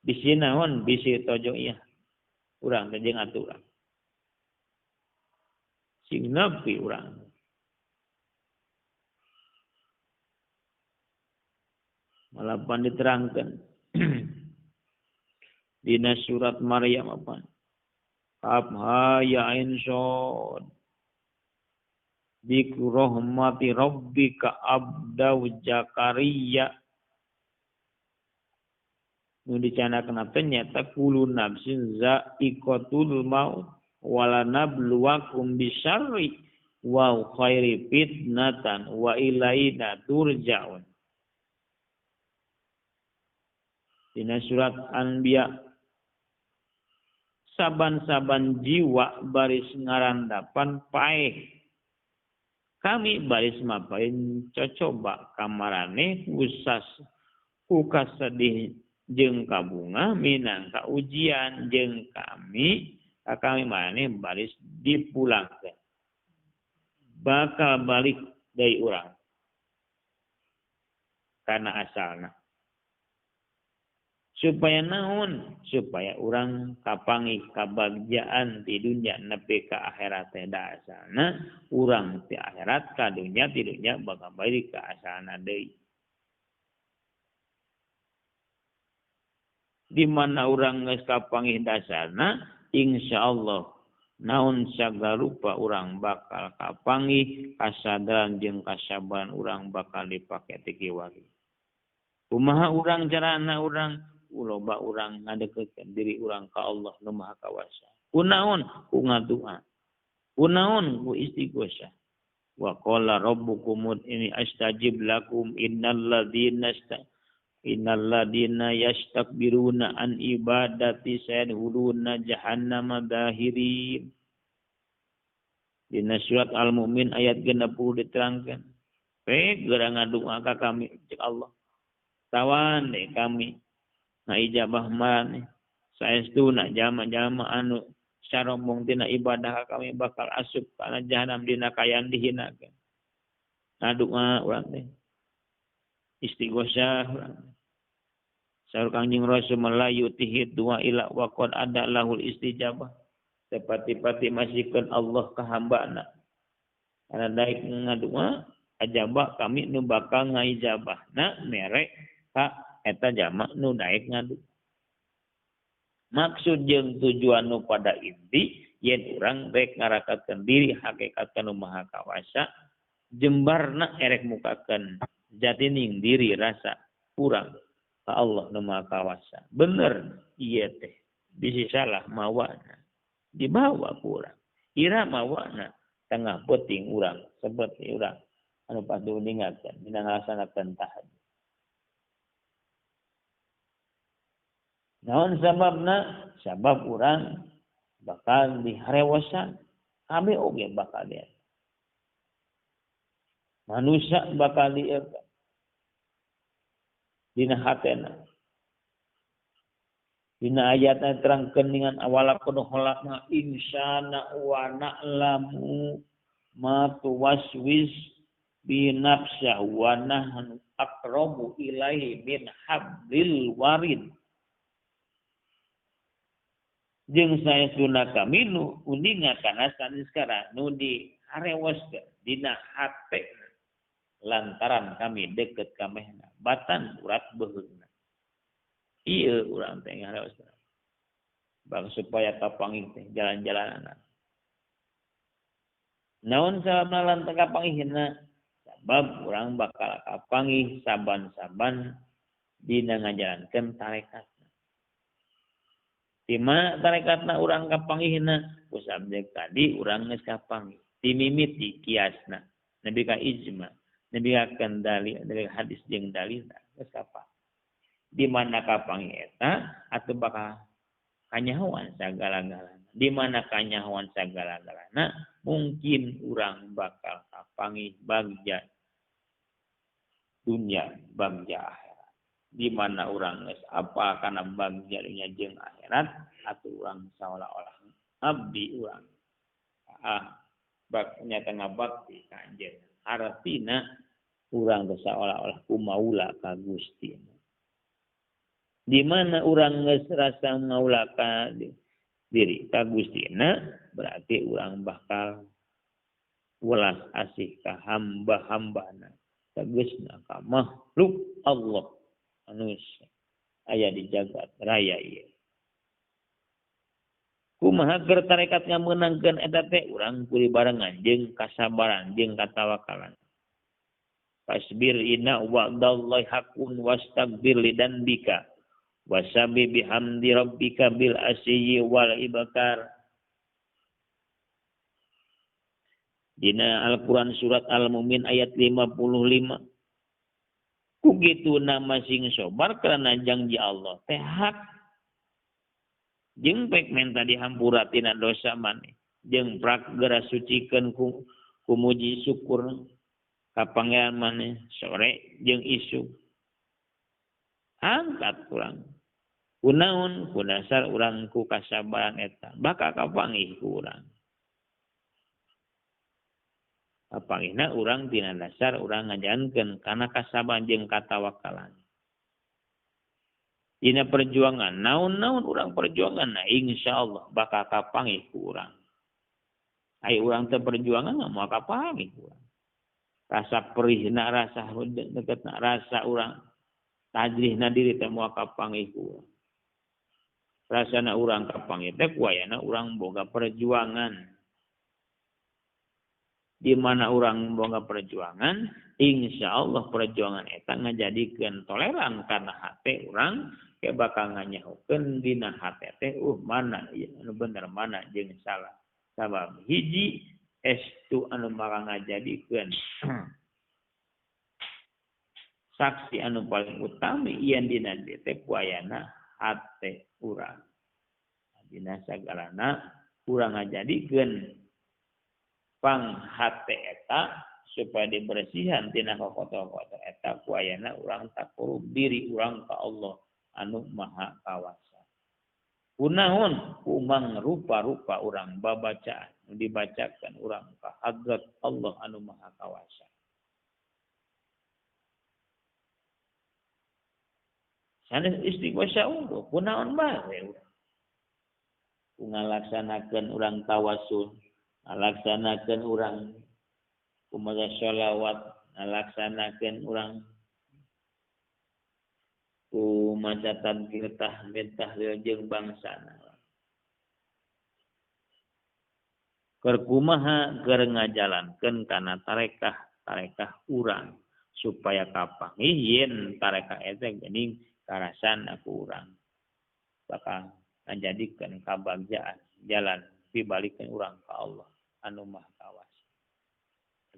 Bisi naon bisi tojo ieu. Urang teh jeung aturan. Sing nepi urang. Malapan diterangkan dina surat Maryam apa? Kaf ha ya ain shad. Dzikru rahmati rabbika abdahu Zakaria. Nu dicanakeun teh nyaeta kullu nafsin za'iqatul maut wala nabluwakum bisyarri wa khairi fitnatan wa ilaina turja'un. Dina surat Anbiya saban-saban jiwa baris ngarandapan paeh kami baris mapain cocoba kamarane kusas ku kasedih jeung kabunga minangka ujian jeung kami ka kami maneh baris dipulangkeun bakal balik deui urang kana asalna supaya naon supaya urang kapanggih kabagjaan di dunya nepi ka akhirat teh da asalna urang ti akhirat ka dunya ti dunya bakal balik ka asalna deui. Di mana urang geus kapanggih dasarna insyaallah naon sagarupa urang bakal kapanggih kasadaran jeung kasabaran urang bakal dipake ti kiwari. Kumaha urang carana urang loba urang ngadeukeutkeun diri urang ka Allah nu Maha Kawasa. Kunaon ku ngadua. Kunaon ku istighosah. Wa qala rabbukum inni astajib lakum innal ladzina yastakbiruna an ibadati sayadkhuluna jahannama dahirin. Dina surat Al-Mu'min ayat 60 diterangkan. Rek geura ngadua ka kami cek Allah. Tawan deh kami ngaijabah maneh saestuna jalma-jalma anu sarombong tina ibadah kami bakal asup kana jahanam dina kaayaan dihinakeun. Ngadua urang teh istighosah urang. Saur Kangjeng Rasul melayu tihid dua ila wa qad ada lahul istijabah. Tepati-pati masihkeun Allah ka hambana. Karena daek ngadua ajabah kami nu bakal ngaijabahna mere ka eta jama nu daek ngadu. Maksud jeung tujuan nu pada inti yen urang rek ngarakatkeun diri hakikat nu Maha Kawasa jembarna erek mukakeun jatining diri rasa urang ka Allah nu Maha Kawasa. Bener ieu teh bisi salah mawana dibawa ku urang. Ira mawana tengah peuting urang seperti urang anu padu ningakeun dina ngalaksanakeun tahajud. Naon sababna? Sabab urang bakal diharewosan, kami oge bakal dia. Manusia bakal dia dina hatena. Dina ayatna terangkeun dengan awalaqad khalaqna insana wa na'lamu ma tuwaswis bi nafsihi wa nahnu aqrabu ilaihi min hablil warid. Jeung saestuna kami nu uninga kana sanes kana nu diharewoskeun dina hate lantaran kami deket ka mehna batan urat beuheungna. Ieu urang teh ngarewoskeun bang supaya kapanggih teh jalan-jalanana. Naon sababna lantaran kapanggihna? Sabab urang bakal kapanggih saban-saban dina ngajalankeun tarekat. Di mana tarekatna urang kapanggihna? Ku subjek tadi urang geus kapanggih. Timimiti kiasna, nepi ka ijma, nepi ka kendali, nepi ka hadis jeung dalilna geus kapanggih. Di mana kapanggih eta atuh bakal kanyahoan sagala-galana. Di mana kanyahoan sagala-galana mungkin urang bakal kapanggih bagja dunya, bagja akhirat. Di mana urang geus apa kana bagja dunya jeung akhirat atuh urang saolah-olah abdi urang bak nyata ngabakti ka anjeunna. Artina urang teh saolah-olah kumaula ka Gusti. Di mana urang geus rasa maula ka diri ka Gustina berarti urang bakal welas asih ka hamba-hambana tegasna ka makhluk Allah anu aya di jagat raya ieu. Kumaha keur tarekat ngameunangkeun eta teh urang kudu barengan jeung kasabaran jeung katawakalan. Fasbir inna wa'dallahi haqqun wastaghfir lidanbika wasabi bihamdi rabbika bil asyi wal ibkar. Dina Al-Qur'an surat Al-Mu'min ayat 55. Ku kitu nama sing sabar karena janji Allah teh hak. Jeung pek menta dihampura tina dosa maneh, jeung prak geura sucikeun ku muji syukur ka pangeran maneh sore jeung isuk. Angkat urang. Kunaon ku dasar urang ku kasabaran eta bakal kapanggih ku urang. Kapanggihna urang tina dasar urang ngajalankeun kana kasabaran jeung katawakalan. Dina perjuangan naon-naon urang perjuangan nah insyaallah bakal kapanggih ku urang. Ai urang teu perjuangan moal kapanggih ku urang. Rasa perihna, rasa deketna, rasa urang tajrihna diri teh moal kapanggih ku urang. Rasana urang kapanggih teh ku ayana urang boga perjuangan. Di mana urang boga perjuangan, insyaallah perjuangan eta ngajadikeun toleran kana hate urang ke bakal nganyahokeun dina hate teh mana anu bener mana jeung salah. Sabab hiji estu anu bakal ngajadikeun saksi anu paling utami yen dina teh ku ayana hate urang. Dina sagalana urang ngajadikeun pang hate eta supaya dibersihan tina kotor-kotor eta ku ayana urang takurub diri urang ka Allah anu maha kawasa. Kunaon kumang rupa-rupa urang babacaan nu dibacakan urang ka hadrat Allah anu maha kawasa. Sanes istighosah unggul kunaon bae urang. Ku ngalaksanakeun urang tawasul, ngalaksanakeun urang kumaha sholawat, ngalaksanakeun urang ku maca tadkir tahmid tahlil jeung bangsana. Keur kumaha keur ngajalankeun kana tarekah urang supaya kapanggih yen tarekah eta geuning karasan ku urang. Bakal ngajadikeun kabagjaan jalan pibalikeun urang ka Allah anu Maha Kawasa.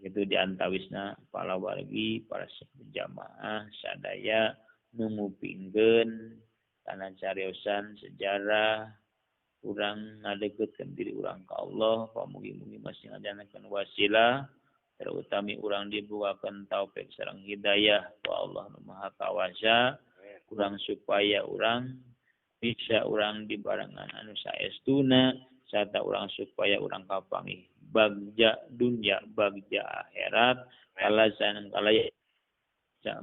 Kitu diantawisna para wargi, para jamaah sadaya nu ngupingkeun kana cariosan sejarah urang ngadeukeutkeun diri urang ka Allah, pamugi-mugi masih ngajanakeun wasilah terutami urang dibukakeun taufik sareng hidayah ku Allah nu Maha Kawasa, urang supaya urang bisa urang dibarengan anu saestuna sarta urang supaya urang kapanggih bagja dunya bagja akhirat kalasan kalaya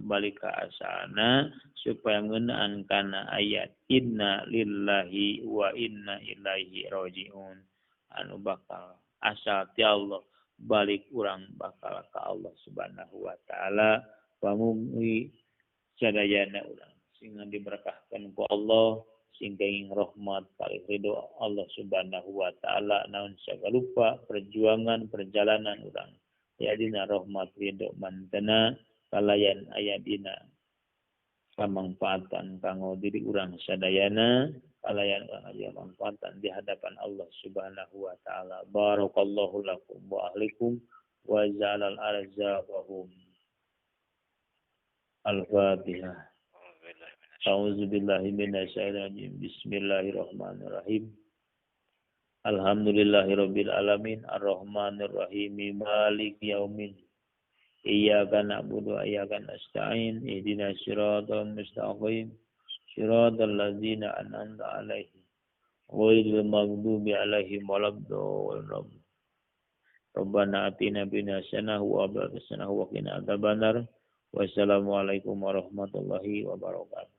balik ka asalna supaya ngeunaan kana ayat inna lillahi wa inna ilaihi rajiun anu bakal asal ti Allah balik urang bakal ka Allah Subhanahu wa taala. Pamugi sadayana urang sing diberkahkan ku Allah sing kenging rahmat kalih ridho Allah Subhanahu wa taala naon sagalupa perjuangan perjalanan urang aya dina rahmat ridho mantena kalayan aya dina kamangfaatan kanggo diri urang sadayana kalayan urang aya manfaatan di hadapan Allah Subhanahu wa taala. Barakallahu lakum wa ahlikum wa ja'alal arzaqahum. Al-Fatihah. A'udzubillahi minasyaitonir rajim. Bismillahirrahmanirrahim. Alhamdulillahirabbil alamin arrahmanir rahim maliki yaumiddin. Iyyaka na'budu wa iyyaka nasta'in ihdinas siratal mustaqim siratal ladzina an'amta 'alaihim ghairil maghdubi 'alaihim waladdallin. Rabbana atina fid dunya hasanah wa fil akhirati hasanah wa qina adzabannar. Wassalamualaikum warahmatullahi wabarakatuh.